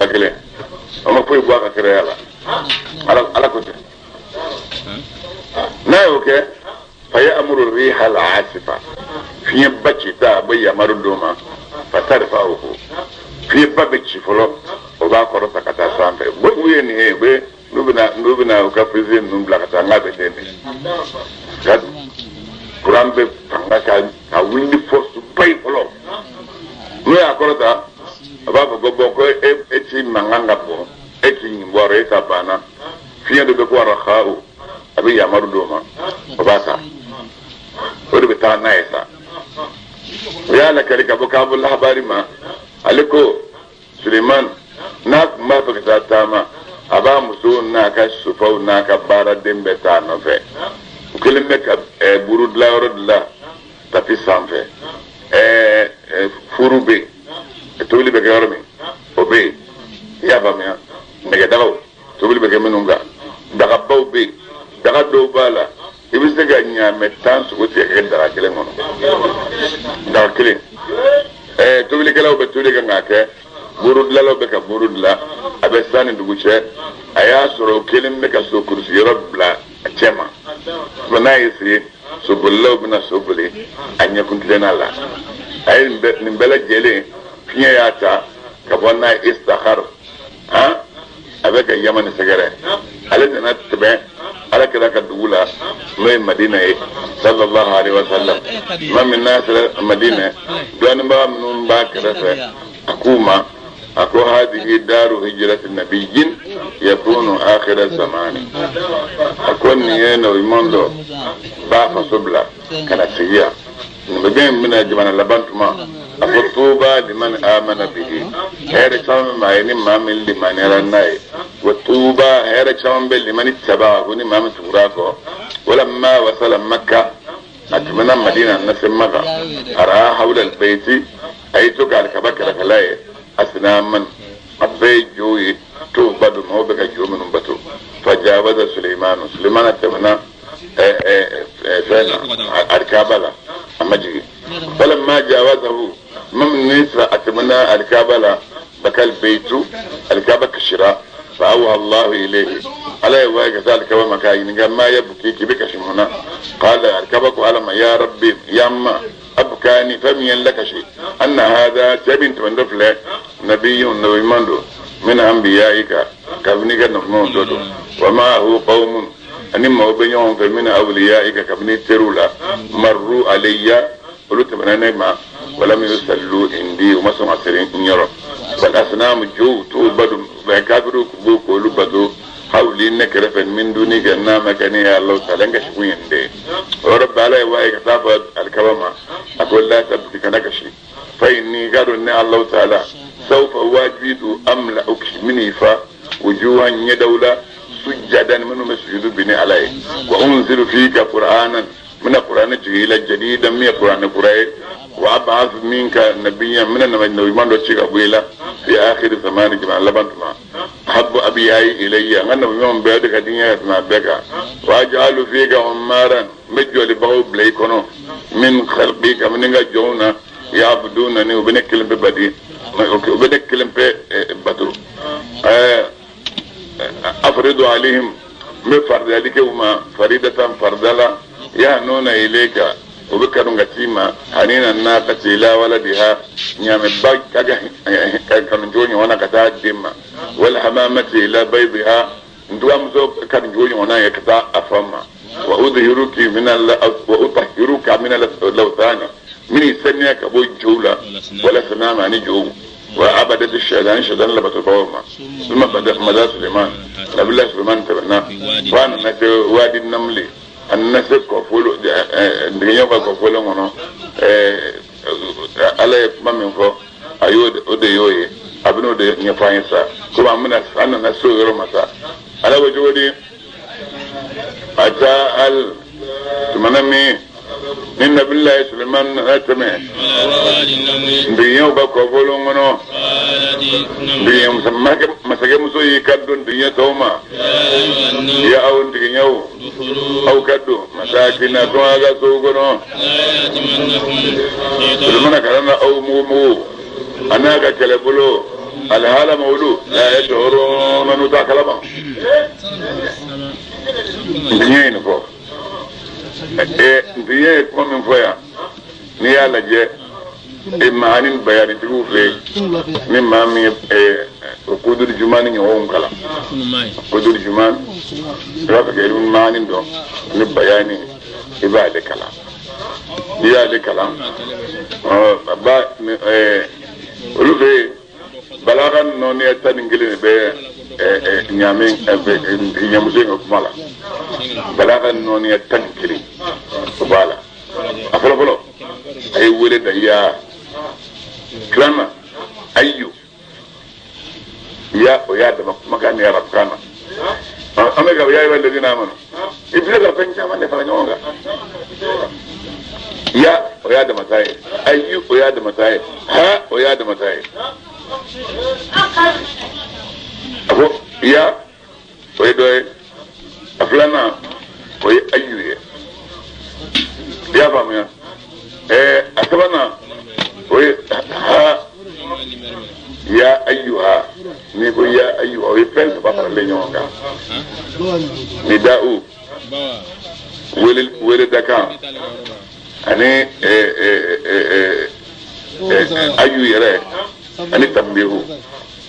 Ba kelen a ma foyi bɔ a ka kiraya la, Ala ko ten. N'a y'o kɛ, fa ya'muru riha al-asifa, fiɲɛba cita, a bɛ yamaru d'o ma, fa tarfa'uhu, fiɲɛba bɛ ci fɔlɔ, o b'a kɔrɔta ka taa sanfɛ. Mun ye nin ye? U bɛ n'u bɛna u ka fusée ninnu bila ka taa, n k'a bɛ den de ka kuran bɛ fanga ka wuli ni force ba ye fɔlɔ. N'o y'a kɔrɔta, a b'a fɔ ko bɔn, ko e ti mankan ka bɔn, e k'i ɲin bɔ e ta banna. Fiɲɛ dɔ bɛ ko arakaw, a bɛ yamaru d'o ma, o b'a ta, o de bɛ taa n'a ye sa. O y'a lakali ka bɔ Kaabu lahabari ma. Ale ko Suleiman n'a tun b'a fɛ ka taa taama, a b'a musow n'a ka sofaw n'a ka baaraden bɛɛ t'a nɔfɛ. U kɛlen bɛ ka buru dilanyɔrɔ dilan tapi sanfɛ, furu bɛ yen, tobili bɛ kɛ yɔrɔ min, o bɛ yen. I y'a faamuya? Nɛgɛdagaw, tobili bɛ kɛ minnu kan, dagabaw bɛ yen. Daga dɔw b'a la, i bɛ se ka ɲaamɛ 10 sogo tigɛ kɛ daga kelen kɔnɔ, daga kelen. Tobilikɛlaw bɛ tobili kɛ k'a kɛ, buru dilanlaw bɛ ka buru dilan. A bɛ san ni dugu cɛ, a y'a sɔrɔ o kelen bɛ ka so kurusi yɔrɔ bila a cɛ ma. N'a y'i sigi, sobolilaw bɛna so boli a ɲɛkun tilenna la. A ye nin bɛɛ lajɛlen, fiɲɛ y'a ta ka bɔ n'a ye Istakar, han, a bɛ ka Yamani sɛgɛrɛ. Ale nana tɛmɛ Ala kɛra ka dugu la, n'o ye Madina ye, sallallahu alaihi wa sallam. Tuma min n'a sera Madina, dɔnnibaga minnu b'a kɛrɛfɛ, a k'u ma, a ko: hadihi daru hijrati nabiyyin yakunu akhira zamani. A ko nin ye nabi ɲuman dɔ b'a faso bila ka na sigi yan, nin bɛ bɛn bɛna jamana laban tuma. A ko: tuba liman amana bihi, hɛrɛ caman bɛ maa ye ni maa min limaniyara n'a ye. Wa tuba, hɛrɛ caman bɛ liman taba'ahu, ni maa min tugura a kɔ. Walamma wasala Makka, a tɛmɛna Madina na se Maka, ara hawla albayti, a y'i to k'alikaba kɛrɛfɛla ye, asinaman, a bɛɛ ye jow ye, to bado, maaw bɛ ka jo minnu bato. Fajawaza Suleimanu, Suleimana tɛmɛna fɛn na alikaba la, a ma jigin. Falamma jawazahu, mam nisa, a tɛmɛna alikaba la, bakal beitu, alikaba kasira. Fa awha Allahu ilayhi, Ala ye waye ka taa alikaba ma k'a ɲininka: ma yabki, k'i bɛ kasi mun na? Qala, alikaba ko Ala ma: ya rabbi, ya ma abkani, fɛn min ye n lakasi, anna hada, cɛ min tɛmɛntɔ filɛ, nabiyun, nabi ɲuman don, min anbiyaika, kabini ka nabiɲumanw dɔ don, wa ma'ahu qawmun, ani maaw bɛ ɲɔgɔn fɛ, min awliyaika, kabini teriw la, marru alayya, olu tɛmɛna ne ma, walam yusallu indi, u ma sɔn ka seri n yɔrɔ. Wal asnamu, jow t'u bado, kafiriw b'u k'olu bato, hawli, ne kɛrɛfɛ, min duni kɛ n'a ma kɛ ne ye Alahu taala, n kasi kun ye nin de ye. O yɔrɔ bɛɛ, Ala ye waye ka taa fɔ alikaba ma, a ko: la tabki, kana kasi, fa inni, k'a dɔn ne Alahu taala, sawfa, wajibi don, amla'uki, min'i fa, wujuhan, ɲɛdaw la, sujjadan, minnu bɛ sujudu bi ni Ala ye, wa unzilu fika qur'anan, n bɛna kuranɛ jigin i la, jadidan, min ye kuranɛ kura ye, wa ab'ath minka nabiyyan, n bɛna nabi ɲuman dɔ ci ka bɔ i la, fi akhiri zamani, jamana laban tuma, ahabbu abiyayi ilayya, n ka nabi ɲumanw bɛɛ, o de ka di n ye ka tɛmɛ a bɛɛ kan, wa aj'alu fika ummaran, n bɛ jɔlibagaw bila i kɔnɔ, min khalqi, kabini n ka jɔnw na, ya'budunani, u bɛ ne kelen pe badi, u bɛ ne kelen pe bato, afridu alayhim, n bɛ faridali kɛ u ma, faridatan, faridala, yahnuna ilayka, u bɛ kanu ka t'i ma, hanina naqati ila waladiha, ɲaamɛba ka kanu cogo ɲɔgɔn na ka taa den ma, wal hamamati ila baydiha, ntugamuso kanu cogo ɲɔgɔn na ye ka taa a fa ma, wa udhiruki min al wa utahhiruka min al lawthani, min saniya ka bɔ jow la, wala sanama, ani jow, wa abadati shaitan, shaitan labatobagaw ma. Suma mada Suleiman, nabila Suleiman tɛmɛna fo a nana se wadi namli, a nana se kɔfolo, ntigiɲɛw ka kɔfolo kɔnɔ. Ala ye kuma min fɔ a y'o o de y'o ye, a bɛn'o de ɲɛfɔ an ye sa, komi an bɛna an nana se o yɔrɔ ma sa. Ala ko cogo di? A taa al tumana min ni nabilayi Suleiman nana tɛmɛ ntigiɲɛw ka kɔfolo kɔnɔ, ntigiɲɛ masakɛmuso y'i ka don ntigiɲɛ tɔw ma: ya aw ntigiɲɛw, aw ka don masakina tɔn a ka sow kɔnɔ. Sulemana kana na aw mugu mugu, a n'a ka kɛlɛbolo. Alihala mawulu la yashuruna n'u t'a kalama. Ntiɲɛ ye nin fɔ. Ntiɲɛ ye kuma min fɔ yan, n'i y'a lajɛ maani bayanitigiw fɛ yen, ni maa min ye kuduru jumani ni ɲɔgɔnw kalan, kuduru jumani i b'a fɛ ka ilimu maani dɔn ni bayani, i b'ale kalan. N'i y'ale kalan, ba olu fɛ yen balaga nɔniya 11 de bɛ ɲaamɛ ɲamuso in ka kuma la. Balaga nɔniya 11 o b'a la. A fɔlɔ fɔlɔ a ye wele da ya filanan ayu ya, o y'a dama kumakan ni arabukan na. An bɛ ka ya yi wale dina mana, i bɛ se ka fɛn caman de fara ɲɔgɔn kan. Ya o y'a dama ta ye, ayu o y'a dama ta ye, ha o y'a dama ta ye. A ko ya o ye dɔ ye, a filanan o ye ayu ye. I y'a faamuya? A sabanan o ye ha, ya ayuha. N'i ko ya ayuha, o ye fɛn saba faralen ɲɔgɔn kan. Nida'u wele wele dakan ani ayu yɛrɛ ani tanbihu.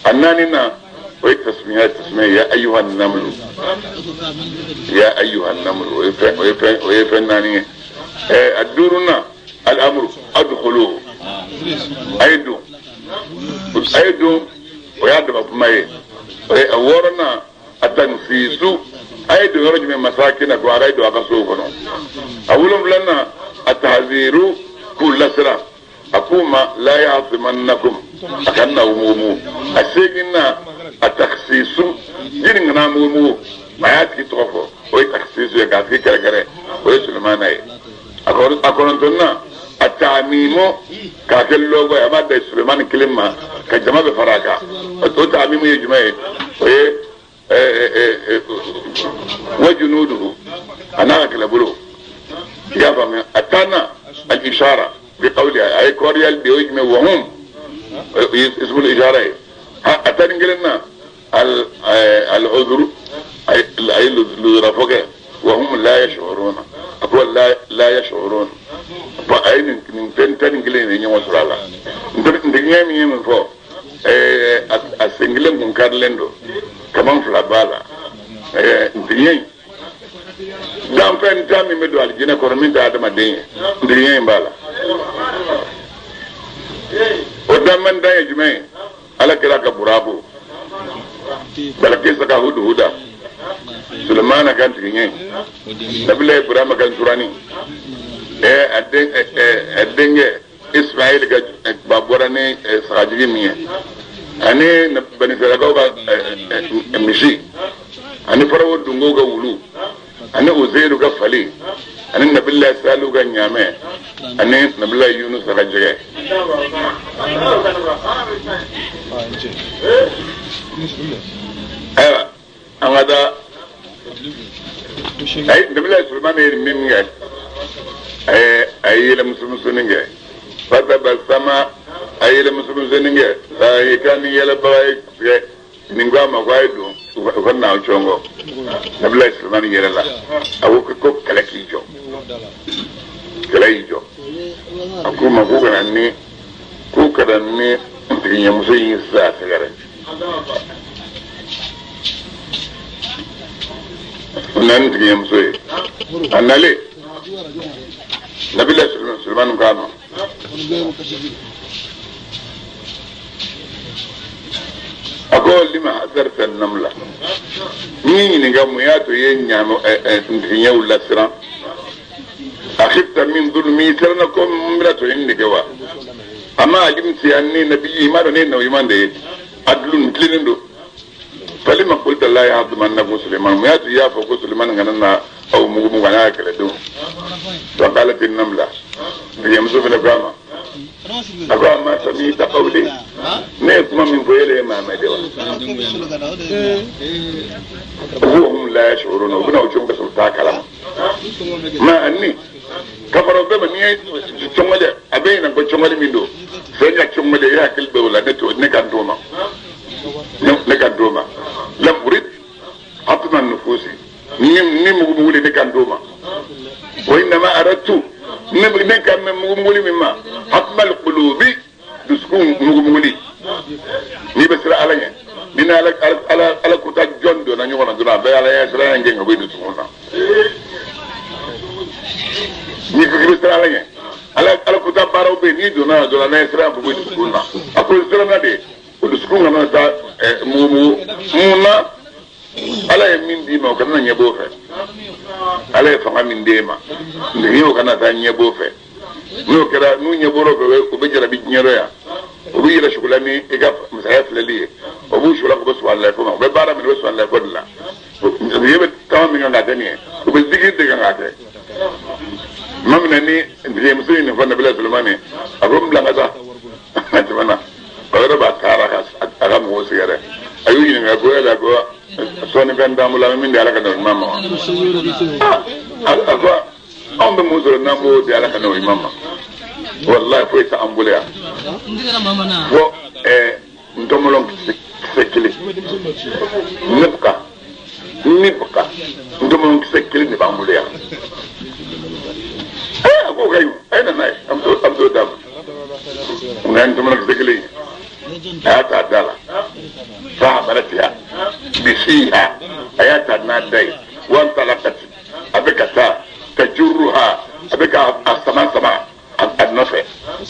A naaninan o ye tasmiya, tasmiya ya ayuha namlu, ya ayuha namlu, o ye fɛn o ye fɛn o ye fɛn naani ye. A duurunan al-amru adkhulu, a ye don, a ye don, o y'a dama kuma ye. A wɔɔrɔnan a tanfisu, a ye don yɔrɔ jumɛn? Masakina ko a ka don a ka so kɔnɔ. A wolonfilanan a tahziru, k'u lasiran, a k'u ma la ya'timannakum, a kana na mugu. A seginnan a takhsisu, jiri kana mugu, a y'a tigi tɔgɔ fɔ, o ye takhsisu ye k'a tigi kɛrɛkɛrɛ, o ye Sulemana ye. A kɔnɔntɔnnan a taamimu, k'a kɛ lɔgɔ ye, a b'a da Sulemani kelen ma ka jama bɛ fara a kan. O taamimu ye jumɛn ye? O ye wa junuduhu, a n'a ka kɛlɛbolo. I y'a faamuya? A tannan al-ishara bi qawli, a ye kɔriyali de, o ye jumɛn? Wa hum ismul ishara ye. A 11 na al-udhru, a ye luzurafɔ kɛ, wa hum la yash'uruna, a ko la yash'uruna. A ye nin fɛn 11 de ɲɔgɔn sɔrɔ a la. Ntigiɲɛ min ye min fɔ, a sen kelen kun karilen don, kaman fila b'a la. Ntigiɲɛ in danfɛn tan min bɛ don alijinɛ kɔnɔ min tɛ adamaden ye, ntigiɲɛ in b'a la. O danfɛn tan ye jumɛn ye? Ala kɛra ka burabu, Balakisa ka huduhuda, Sulemana ka ntigiɲɛ, Nabila Ibrahima ka nturani, a denkɛ Ismail ka ba bɔra ni sagajigi min ye, ani banisirakaw ka misi, ani farawo dungow ka wulu, ani Uzeiru ka fali, ani Nabila Salihu ka ɲaamɛ, ani Nabila Yunusa ka jɛgɛ. Ayiwa, an ka taa. Ayi, Nabila Sulemani ye min kɛ, a ye yɛlɛ musomusonin kɛ. Fatabasama, a ye yɛlɛ musomusonin kɛ. A ye kan ni yɛlɛbaga ye tigɛ. Nin ko a ma ko a ye don, u ka na cɔngɔ. Nabila Sulemani yɛlɛ la, a ko ko kɛlɛ k'i jɔ, kɛlɛ y'i jɔ. A k'u ma k'u kana ni k'u kana ni ntigiɲɛmuso in sisan a sɛgɛrɛ. U nana ni ntigiɲɛmuso ye, a nalen Nabila Sulemani k'a ma, a ko lima hasarta namla, n'i ɲininka mun y'a to i ye ɲaamɛ ntigiɲɛw lasiran? A khifta min zulmi, i siranna ko n bɛna tɔɲɔni de kɛ wa? Ama alimti anni nabiyyi, i m'a dɔn ne ye nabi ɲuman de ye, adulu n tilennen don. Falima qulta la yahdimannakum Suleiman, mun y'a to i y'a fɔ ko Suleiman kana na aw mugu mugu a n'a ka kɛlɛdenw? Wa qalat an-namla, ntigiɲɛmuso fana ko a ma, a ko ama sami'ta qawli, ne ye kuma min fɔ e ye maa mɛn de wa? Wa hum la yash'uruna, u bɛna o cogo ka sɔrɔ u t'a kalama. Ma anni Ka fara o bɛɛ ma n'i ye cɔngɔli a bɛ ɲinɛ ko cɔngɔli min don fɛn ka cɔngɔli e hakili bɛ o la ne t'o ne kan t'o ma ne kan t'o ma lam urid hatma nufusi ni ni mugumuguli ne kan t'o ma wa innama aradtu ne kan bɛ mugumuguli min ma hatmal qulubi dusukun mugumuguli n'i bɛ siran ala ɲɛ ni ni ala ala ala kuta jɔn donna ɲɔgɔn na dɔrɔn a bɛɛ ala ɲɛ siran gɛn ka bɔ i dusukun na n'i ko k'i bɛ siran ala ɲɛ ala ala kuta baaraw bɛ yen n'i donna dɔrɔn n'a ye siran bɔ i dusukun na a ko siran na de o dusukun kana taa mugumugu mun na ala ye min d'i ma o kana ɲɛbɔ o fɛ ala ye fanga min d'e ma n'i o kana taa ɲɛbɔ o fɛ n'o kɛra n'u ɲɛbɔra o fɛ u bɛ jarabi diɲɛ rɔ yan u b'u yɛrɛ sugula ni i ka masaya filɛli ye o b'u sugula k'u bɛ sɔn ala ko ma u bɛ baara min u bɛ sɔn ala ko de la u bɛ taama min kan ka kɛ nin ye u bɛ zikiri de kan ka kɛ tuma min na ni ntigimuso ye nin fɔ nabila Sulemani a ko n bila n ka taa a tɛmɛna o yɔrɔ b'a taara a ka mɔgɔw sɛgɛrɛ a y'u ɲininka ko yala ko sɔnnifɛn t'an bolo an bɛ min di ala ka nabi ɲuman ma wa a ko anw bɛ mun sɔrɔ n'an b'o di ala ka nabi ɲuman ma walayi foyi tɛ an bolo yan fo ntɔmɔlɔn kisɛ kelen nibka nibka ntɔmɔlɔn kisɛ kelen de b'an bolo yan a k'o ka ɲi a ye na n'a ye an bɛ t'o d'a ma nka ntɔmɔlɔn kisɛ kelen a y'a ta a da la fa hamalatiha bifiha a y'a ta n'a da ye wantalakati a bɛ ka taa tajuruha a bɛ ka a sama sama a nɔfɛ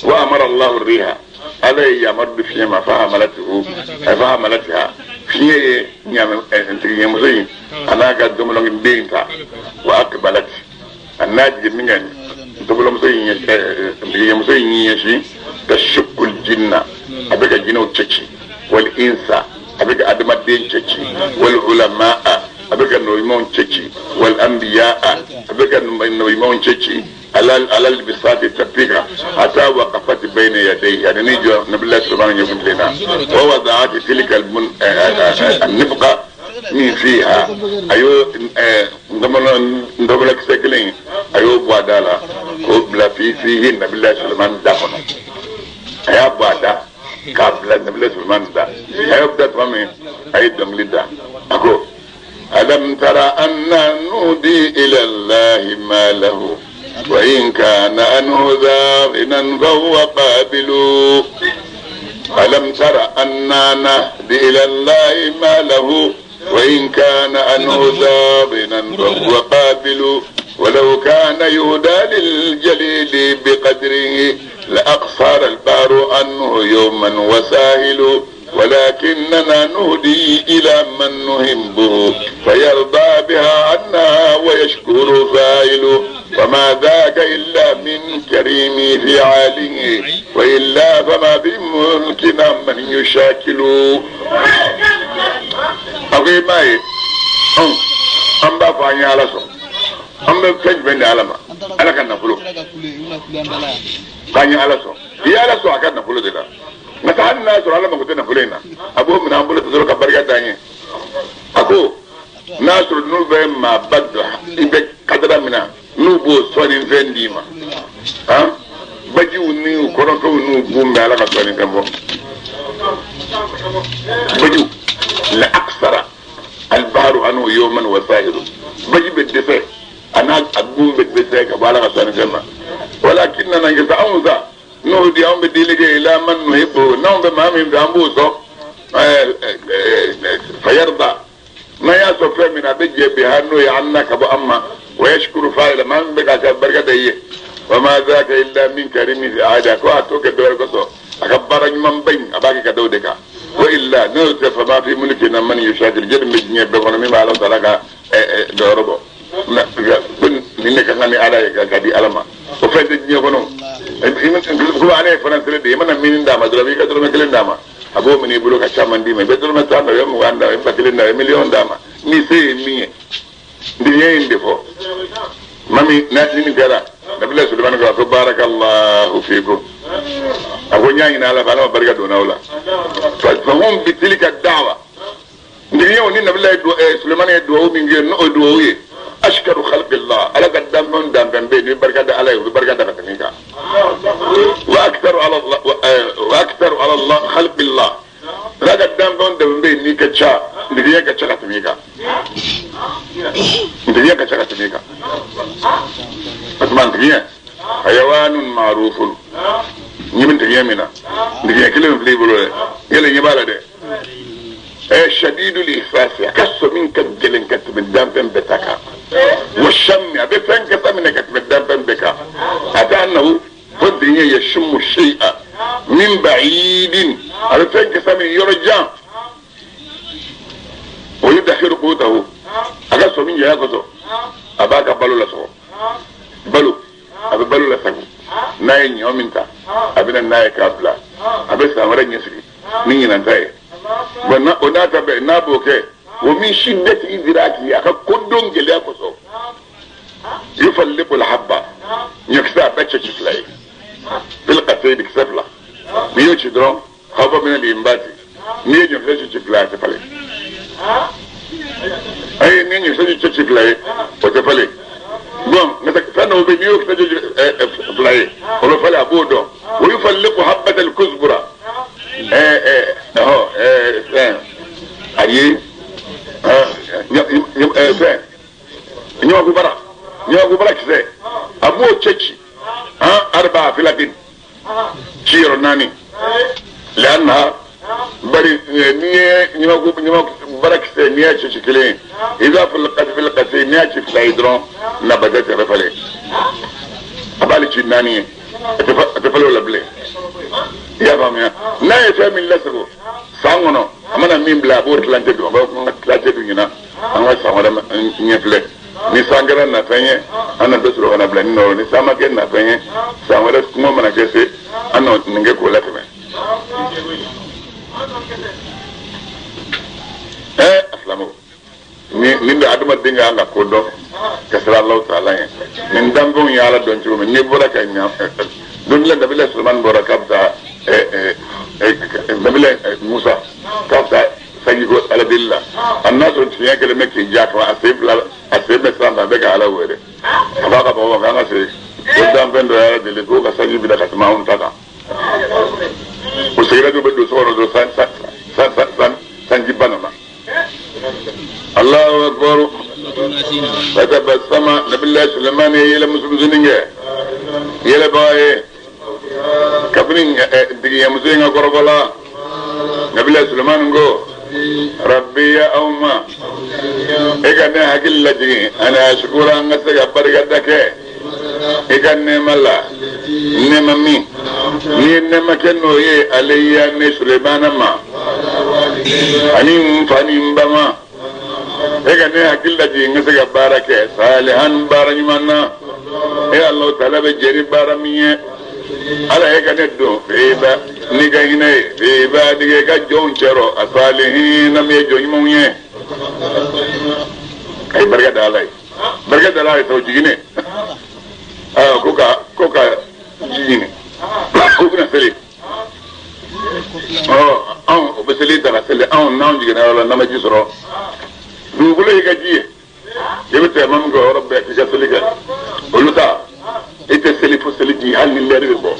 wa amara allahu riha ala ye yamaru di fiɲɛ ma fa hamalatihu fa hamalatiha fiɲɛ ye ntigiɲɛmuso in a n'a ka ntɔmɔlɔn den ta wa akbalati a n'a jigin min kɛ ntɔmɔlɔmuso in ntigiɲɛmuso in ɲɛsin tasukul jinna a bɛ ka jinɛw cɛci wal insa a bɛ ka adamaden cɛci wal ulamaa a bɛ ka nabiɲumanw cɛci wal anbiyaa a bɛ ka nabiɲumanw cɛci alal bisati tapi kan hatta waqafat bayna yadayhi ani ni jɔ nabila Sulemani ɲɛkun tilen na wa wada'at tilka an-nibqa min fiha a y'o ntɔmɔlɔn kisɛ kelen a y'o bɔ a da la k'o bila fihi nabila Sulemani da kɔnɔ a y'a bɔ a da k'a bila nabila Sulemani da a y'o bila tuma min a ye dɔnkili da a ko alam tara anna nudi ila Allahi ma lahu wa in kana anhu dha ghinan fa huwa qabilu alam tara anna nahdi ila Allahi ma lahu wa in kana anhu dha ghinan fa huwa qabilu ولو كان يهدى للجليل بقدره لأقصر البار عنه يوما وساهل ولكننا نهدي إلى من نحبه فيرضى بها عنا ويشكر فاعل وما ذاك إلا من كريم فعاله وإلا فما في ملكنا من يشاكل أخي ماي أم بافعني على صوت an bɛ fɛn jumɛn di ala ma ala ka nafolo k'an ye ala sɔn i ye ala sɔn a ka nafolo de la nka taa hali n'a sɔrɔ ala mako tɛ nafolo in na a b'o minɛ an bolo tɛ sɔrɔ ka barika d'an ye a ko n'a sɔrɔ n'u bɛ maaba dɔ i bɛ kadara min na n'u b'o sɔnni fɛn d'i ma han bajiw ni u kɔnɔfɛnw n'u bon bɛ ala ka sɔnni fɛn bɔ bajiw la aksara albaharu anhu yawman wa sahiru baji bɛ dɛsɛ a n'a a gun bɛ dɛsɛ ka bɔ ala ka sɔnni fɛn ma walakin nana kɛ sa anw sa n'o di anw bɛ deli kɛ ila man nuhibbu n'anw bɛ maa min fɛ an b'o sɔn fayarda n'an y'a sɔn fɛn min na a bɛ jɛ biha n'o ye an na ka bɔ an ma wa yashkuru fa'ila maa min bɛ k'a kɛ barika da i ye wa ma dhaka illa min karimi fi'ali a ko a t'o kɛ dɔwɛrɛ kosɔn a ka baara ɲumanba in a b'a kɛ ka da o de kan wa illa n'o tɛ fa ma fi mulkina man yushakil jeli bɛ diɲɛ bɛɛ kɔnɔ min bɛ ala taala ka dɔyɔrɔ bɔ nin de ka kan ni ala ye ka di ala ma o fɛn tɛ diɲɛ kɔnɔ ko ala ye fana sere de ye i mana min d'a ma dɔrɔn i ka dɔrɔmɛ kelen d'a ma a b'o minɛ i bolo ka caman d'i ma i bɛ dɔrɔmɛ 10 d'a ma i bɛ 20 d'a ma i bɛ 1000 d'a ma i bɛ miliyɔn d'a ma ni se ye min ye diɲɛ in de fɔ mami na ni nin kɛra nabila Sulemani ko barakallahu fikum a ko n y'a ɲini ala fɛ ala ma barika don aw la fahum bitilka da'wa ndigiɲɛw ni nabila Sulemani ye duwawu min kɛ n'o ye duwawu ye Ashkaru khalqillah ala ka danfɛn danfɛn bɛ yen ni barika da ala ye o bɛ barika da ka tɛmɛ i kan. Wa aktharu ala Allah wa aktharu ala Allah khalqillah ala ka danfɛn danfɛn bɛ yen n'i ka ca ntigiya ka ca ka tɛmɛ i kan. Ntigiya ka ca ka tɛmɛ i kan. O tuma ntigiya hayawanun ma'rufun ɲɛ bɛ ntigiya min na ntigiya kelen min filɛ i bolo dɛ yɛlɛ ɲɛ b'a la dɛ. Shadidul ihsasi a ka sɔmi ka gɛlɛn ka tɛmɛ danfɛn bɛɛ ta kan. Wa shammi a bɛ fɛn kasa minɛ ka tɛmɛ danfɛn bɛɛ kan. A t'a nahu fo ntigiya yashummu shay'a min ba'idin a bɛ fɛn kasa minɛ yɔrɔ jan. O yudakhiru qutahu a ka sɔmi janya kosɔn a b'a ka balo lasɔrɔ. Balo a bɛ balo lasago n'a ye ɲɔ min ta a bɛ na n'a ye k'a bila a bɛ san wɛrɛ ɲɛsigi ni ɲinan ta ye. Bon o n'a ta bɛɛ n'a b'o kɛ o min shiddati idraki a ka kodɔn gɛlɛya kosɔn yufalliqu al-habba ɲɔkisɛ a bɛɛ cɛ ci fila ye filqatayni kisɛ fila n'i y'o ci dɔrɔn khawfa min al-inbati n'i ye ɲɔkisɛ ci ci fila a tɛ falen. Ayi n'i ye ɲɔkisɛ ci ci fila ye o tɛ falen. Bon fɛn dɔw bɛ yen n'i y'o kisɛ ci fila ye o bɛ falen a b'o dɔn. O yufalliqu habbata al-kuzbura fɛn ayi fɛn ɲɔgɔnkubara kisɛ a b'o cɛ ci arba'a filatin ci yɔrɔ naani lɛnna bari n'i ye ɲɔgɔnkubara kisɛ n'i y'a cɛ ci kelen ye i b'a fɔ filakati n'i y'a ci fila ye dɔrɔn nabata tɛ falen a b'ale ci naani ye a tɛ falen o la bilen. I y'a faamuya n'a ye fɛn min lasago san kɔnɔ a mana min bila a b'o tilancɛ dun a b'a fɔ n ka tilancɛ dun ɲinan an ka san wɛrɛ ɲɛ filɛ ni san kɛra nafɛn ye an na dɔ sɔrɔ ka na bila nin nɔ ni san ma kɛ nafɛn ye san wɛrɛ kɔngɔ mana kɛ se an na nin kɛ k'o latɛmɛ. A silamɛw nin bɛ adamaden ka kan ka ko dɔn ka siran Alahu taala ɲɛ nin danfɛnw ye Ala dɔn cogo min n'i bɔra ka ɲa don dɔ la Nabila Sulemani bɔra k'a bɛ taa Nabila Musa k'a bɛ taa sanji ko Ala deli la a n'a sɔrɔ tiɲɛ kɛlen bɛ k'i ja kan a sen fila a sen bɛ sanfɛ a bɛ ka Ala wele a b'a ka mɔgɔw ma k'an ka segin ko danfɛn dɔ ye Ala deli k'o ka sanji bila ka tɛmɛ anw ta kan o seginna dɔ bɛ don so kɔnɔ dɔrɔn sanjiba nana. Allahu akbar fatabassama Nabila Sulemani ye yɛlɛ musomusonin kɛ yɛlɛbaga ye kabini digiɲɛmuso in ka kɔrɔfɔ la Nabila Sulemani ko rabbi ya aw ma e ka ne hakili lajigin ani asukura an ka se ka barikada kɛ i ka nɛɛma la nɛɛma min n'i ye nɛɛma kɛ n'o ye aleya ne Sulemana ma ani n fa ni n ba ma e ka ne hakili lajigin n ka se ka baara kɛ salihan baara ɲuman na e Alahu taala bɛ jɛn ni baara min ye ala e ka ne don feba n'i ka hinɛ ye feba dege ka jɔnw cɛrɔ a salihina min ye jɔn ɲumanw ye a ye barika da Ala ye barika da Ala ye sabu jiginnen ko ka ji ɲini ko bɛna seli anw o bɛ seli ta ka seli anw n'anw jiginna yɔrɔ la n'an ma ji sɔrɔ dugukolo y'i ka ji ye i bɛ tɛmɛ min kɛ yɔrɔ bɛɛ k'i ka seli kɛ olu ta i tɛ seli fo seli ji hali ni lɛri bɛ bɔ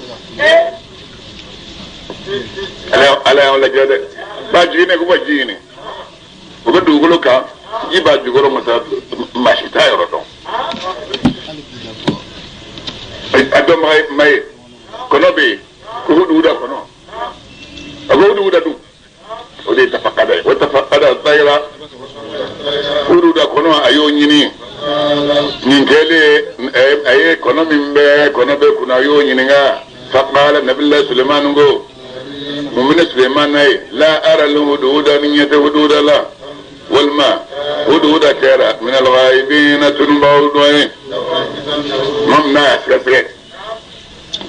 Ala y'anw lajɛ dɛ ba jiginnen ko ka ji ɲini o bɛ dugukolo kan ji b'a jukɔrɔ masa maa si t'a yɔrɔ dɔn a dɔnbaga ma ye kɔnɔ bɛ yen ko huduhuda kɔnɔ a ko huduhuda dun o de ye tafakada ye o tafakada tayira huduhuda kɔnɔ a y'o ɲini nin kɛlen a ye kɔnɔ min bɛ kɔnɔ bɛ kunna a y'o ɲininka faqala nabilahi Sulemani ko mun bɛ ne Sulemana ye la ara huduhuda ni ɲɛ tɛ huduhuda la walima huduhuda kɛra minal ghaibina tunubaaw dɔ ye maa min n'a y'a sɛgɛsɛgɛ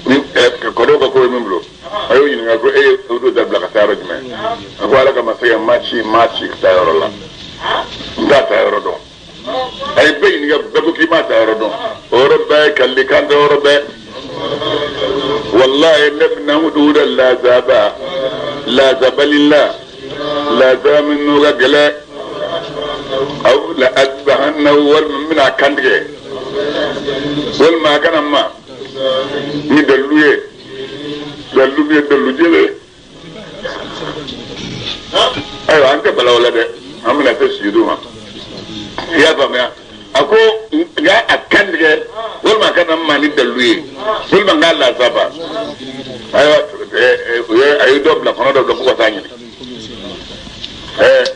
ni kɔnɔw ka ko ye min bolo a y'o ɲininka ko e ye huduhuda bila ka taa yɔrɔ jumɛn a ko ala ka masakɛ ma ci ma ci ka taa yɔrɔ la n t'a taa yɔrɔ dɔn a ye bɛɛ ɲininka bɛɛ ko k'i m'a taa yɔrɔ dɔn o yɔrɔ bɛɛ ye kalikan tɛ yɔrɔ bɛɛ walayi ne bɛna huduhuda lazaba lazabalila lazaba min n'o ka gɛlɛn. La azbahannahu walima n bɛna a kantigɛ walima a kana ma ni dalilu ye dalilu min ye dalilu jɛlen. Ayiwa an tɛ bala o la dɛ, an bɛna se sujudu ma. I y'a faamuya? A ko n ka a kantigɛ walima a kana ma ni dalilu ye walima n k'a lasaba. Ayiwa u ye a ye dɔ bila kɔnɔ dɔ bila k'u ka taa ɲini.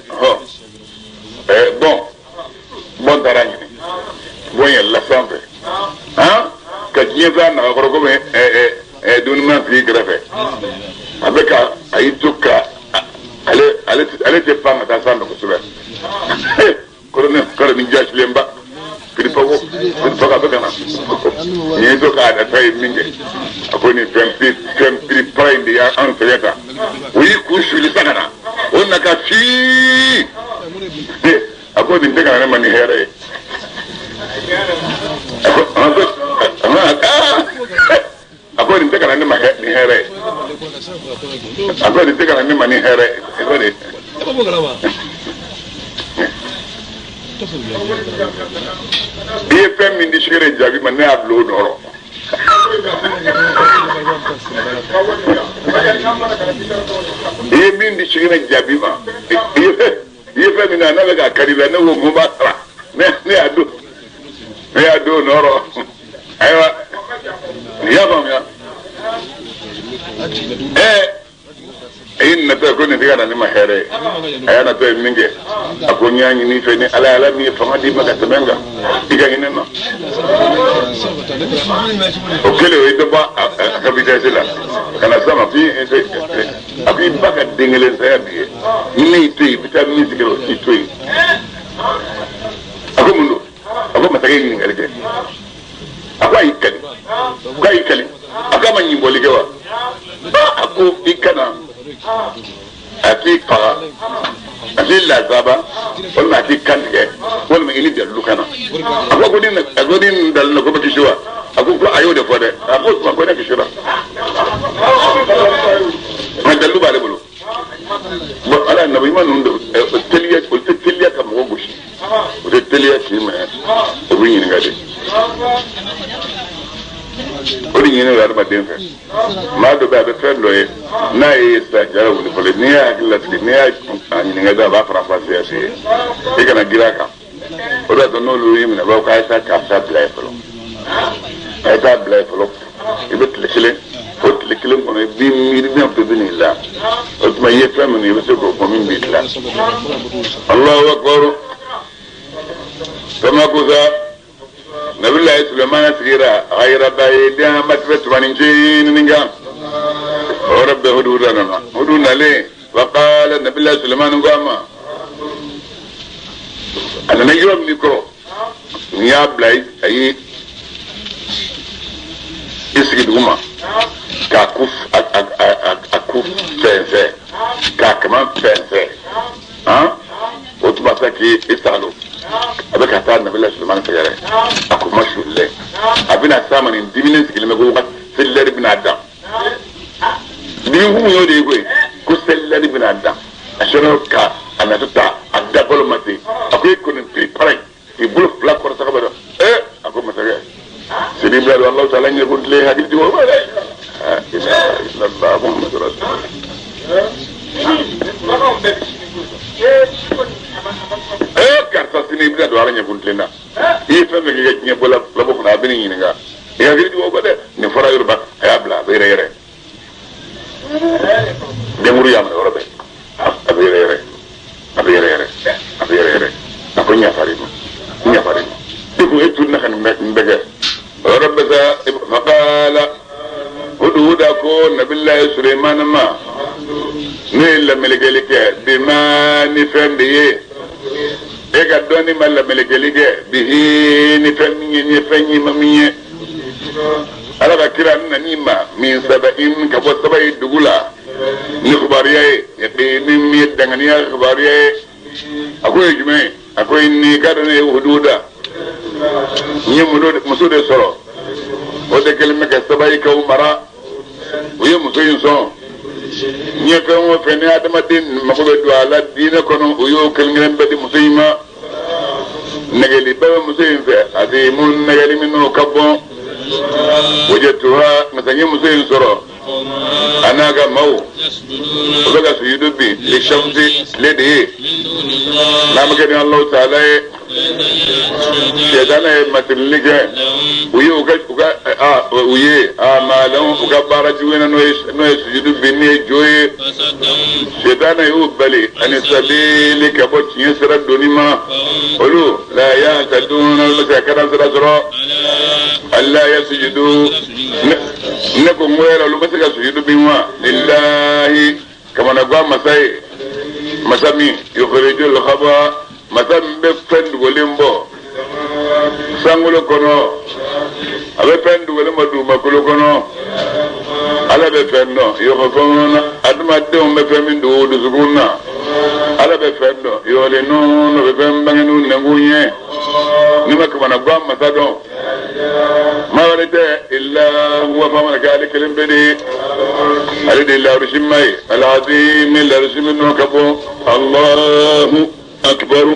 Hɔ bɔn taara ɲini, bɔn yɛlɛla sanfɛ han ka diɲɛ fɛn nagakɔrɔ komi dumunima sigi kɛrɛfɛ. A bɛ ka a y'i to ka ale ale ale tɛ pan ka taa sanfɛ kosɛbɛ. Kɔrɔ ni jasilenba piripako piripako a bɛ ka na nin ye to k'a nata ye min kɛ, a ko nin fɛn fɛn piripara in de y'an sɛgɛn tan. O y'i kun suli sa ka na o na ka fii. A ko nin tɛ ka na ne ma ni hɛrɛ ye. A ko nin tɛ ka na ne ma ni hɛrɛ ye. A ko nin tɛ ka na ne ma ni hɛrɛ ye. I ye fɛn min di sigere jaabi ma, ne y'a bila o nɔrɔ. I ye min di sigere jaabi ma, i ye fɛn min na ne bɛ k'a kari la, ne ko n b'a sara, ne y'a don, ne y'a don o nɔrɔ. Ayiwa, i y'a faamuya? A ye natɔ ko nin tɛ ka na ne ma hɛrɛ ye. A y'a natɔ ye min kɛ, a ko n y'a ɲini i fɛ ni Ala ye, Ala min ye fanga d'i ma ka tɛmɛ n kan, i ka hinɛ n na. O kɛlen o ye dɔ bɔ a ka vitesse la ka na s'a ma f'i a ko i ba ka den kelen saya b'i ye, ni ne y'i to yen i bɛ taa min sigi o t'i to yen. A ko mun don? A ko masakɛ ye ɲininkali kɛ. A ko a y'i kali, ko a y'i kali. A ko a ma ɲinbɔli kɛ wa? A ko i kana a k'i faga, a k'i lazaba, walima a k'i kantigɛ, walima i ni dalilu kana. A ko ni a ko ni dalilu ko bɛ kisi wa? A ko a y'o de fɔ dɛ. A ko tuma ko ne kisira. Nka dalilu b'ale bolo. Bon, ala nabi ɲuman ninnu de o teliya, o tɛ teliya ka mɔgɔ gosi, o tɛ teliya k'i minɛ, o bɛ ɲininka de. O de ɲini adamaden fɛ. Maa dɔ bɛ a bɛ fɛn dɔ ye, n'a ye sisan jara wuli fɔlɔ, n'i y'a hakili lasigi, n'i y'a ɲininka dɔrɔn a b'a faranfasiya f'i ye, i kana girin a kan. O de y'a to n'olu y'i minɛ, u b'a fɔ k'a ye taa karisa bila yen fɔlɔ, a ye taa bila yen fɔlɔ. I bɛ tile kelen, o tile kelen kɔnɔ i b'i miiri min bɛɛ bɛ n'i la. O tuma i ye fɛn min ye, i bɛ se k'o fɔ min b'i la. Alahu akibaru. Tamakusa Nabilayi Sulemana sigira ghayra ba'idin a ma tɛmɛ tumanin ncinin kan. O yɔrɔ bɛɛ Huduhuda nana. Hudu nalen, waqala Nabilayi Sulemani ko a ma, a nana yɔrɔ min kɔrɔ, n y'a bila a ye i sigi duguma k'a ku a ku fɛnsɛn k'a kaman fɛnsɛn, han o tuma sa k'i salo a bɛ ka taa Nabila Sulemani sɛgɛrɛ. A ko ma sulen a bɛna s'a ma, nin diminen sigilen bɛ ko selilɛri bɛna dan. Dimi kun y'o de ye koyi, ko selilɛri bɛna dan. A sɔnna ka a natɔ ta a dabalo ma se, a ko e kɔni pere in k'i bolo fila kɔrɔta ka bɔ dɛ. A ko masakɛ sini bila don Alahu taala ɲɛ ko tile hakili jigin o ma dɛ. Ilaha illallah Muhammadu rasulullah. Karisa sini i bɛna don Ala ɲɛ kun tilen na. I ye fɛn fɛn kɛ diɲɛ bɔ labɔ kɔnɔ, a bɛ n'i ɲininka. I hakili jigin o kɔ dɛ. Nin fɔra Yoruba, a y'a bila a bɛ yɛrɛ yɛrɛ. Denkuru y'a minɛ yɔrɔ bɛɛ. A bɛ yɛrɛ yɛrɛ. A bɛ yɛrɛ yɛrɛ. A bɛ yɛrɛ yɛrɛ. A ko n yafar'i ma. N yafar'i ma. I ko e tununa ka nin bɛɛ kɛ. O yɔrɔ bɛɛ sa faqala Huduhuda ko Nabilayi Sulemana ma, ne ye lamelekeli kɛ bima ni fɛn de ye, e ka dɔnni ma lamelekeli kɛ bihi ni fɛn min ye, n ye fɛn ɲi ma min ye. Ala ka kira n nan'i ma min saba'in ka bɔ Sabayi dugu la ni kibaruya ye, yaqini min ye danganiya kibaruya ye. A ko ye jumɛn ye? A ko inni ka dɔn ne ye Huduhuda, n ye muso de sɔrɔ, o de kɛlen bɛ ka Sabayikaw mara, u ye muso in sɔn. N ye fɛn o fɛn ni adamaden mako bɛ don a la diinɛ kɔnɔ, u y'o kelen kelen bɛɛ di muso in ma. Nɛgɛliba bɛ muso in fɛ azimun nɛgɛli minnu ka bɔn wajadtuha nka n ye muso in sɔrɔ a n'a ka maaw o bɛ ka sujudu bin li shamsi tile de ye n'a ma kɛ ni Alahu taala ye sɛtana ye masirili kɛ u ye u ka u ka a u ye amalahum u ka baara jugu na n'o ye sujudu bin ni ye jo ye sɛtana y'u bali ani sabili ka bɔ tiɲɛ sira donni ma olu la yahtaduna olu ma se ka kalan sira sɔrɔ alla yasujudu ne ko n ko yɛrɛ olu ma se ka sujudu bin wa lillahi kamanagan masa ye masa min yukhrijul khaba masa min bɛ fɛn dogolen bɔ sankolo kɔnɔ a bɛ fɛn dogolen bɔ dugumakolo kɔnɔ ala bɛ fɛn dɔn yukhfuna adamadenw bɛ fɛn min dogo dusukun na ala bɛ fɛn dɔn yu'linun bɛ fɛn bange n'u nɛnkun ye n'i ma kamanagan masa dɔn maa wɛrɛ tɛ illa huwa f'a mana kɛ ale kelen pe de ye ale de ye larusima ye alazimi larusimi nɔ ka bon Allahu akbar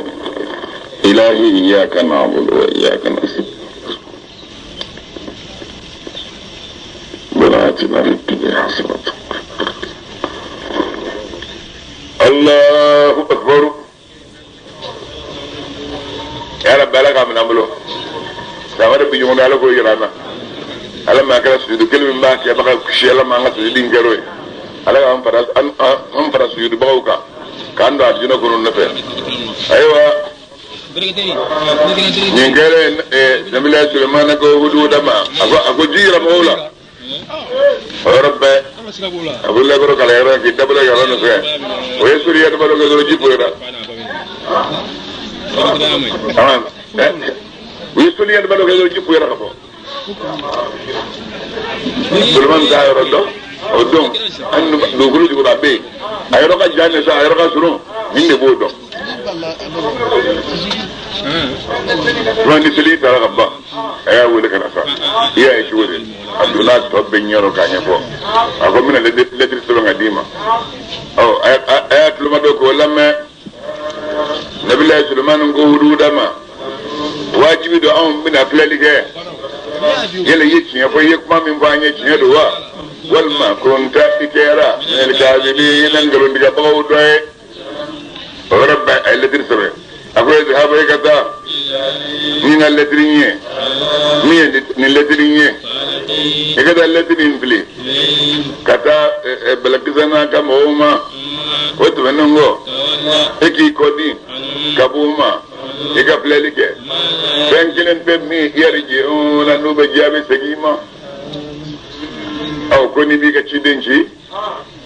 ilahi iyyaka na'budu wa iyyaka nasta'in ربنا آتنا في الدنيا حسنة الله أكبر ya rabbi ala k'a minɛ an bolo san wɛrɛ bi ɲɔgɔn ala k'o yira an na ala ma kɛra sujudu kelen min b'a kɛbaga kisi ala ma an ka sujudu in kɛr'o ye ala k'an fara an fara sujudubagaw kan k'an don alijinɛ kɔnɔ nɔfɛ ayiwa nin kɛlen nabila sulemana ko hududa ma a ko ji yira mɔgɔw la o yɔrɔ bɛɛ a wulila kɔrɔ kala yɔrɔ k'i dabila yɔrɔ nɔfɛ o ye suriya dama dɔ kɛ dɔrɔn ji poyira u ye suriya dama dɔ kɛ dɔrɔn ji poyira ka bɔ Sulemani t'a yɔrɔ dɔn o don an dugukolo jukɔrɔ a bɛ yen a yɔrɔ ka jan de sa a yɔrɔ ka surun nin de b'o dɔn Sulemani ni seli taara ka ban a y'a wele ka na sa i y'a ye cogo di a donna a tɔ bɛɛ ɲɛrɔ k'a ɲɛfɔ a ko n bɛna lɛtiri sɛbɛn ka d'i ma ɔ a y'a tulomajɔ k'o lamɛn nabila Sulemani ko hududa ma wajibi don anw bɛna filɛli kɛ yala i ye tiɲɛ fɔ i ye kuma min fɔ an ye tiɲɛ don wa walima kunta i kɛra minal kaazibina nkalontigɛbagaw dɔ ye o yɔrɔ bɛɛ a ye lɛtiri sɛbɛn a ko izhab i ka taa ni n ka lɛtiri in ye min ye nin lɛtiri in ye i ka taa lɛtiri in fili ka taa Balakisa n'a ka mɔgɔw ma o tɛmɛnen kɔ e k'i kɔ di ka b'u ma i ka filɛli kɛ fɛn kelen bɛ min yarji'una n'u bɛ jaabi segin i ma ɔ ko n'i b'i ka ciden ci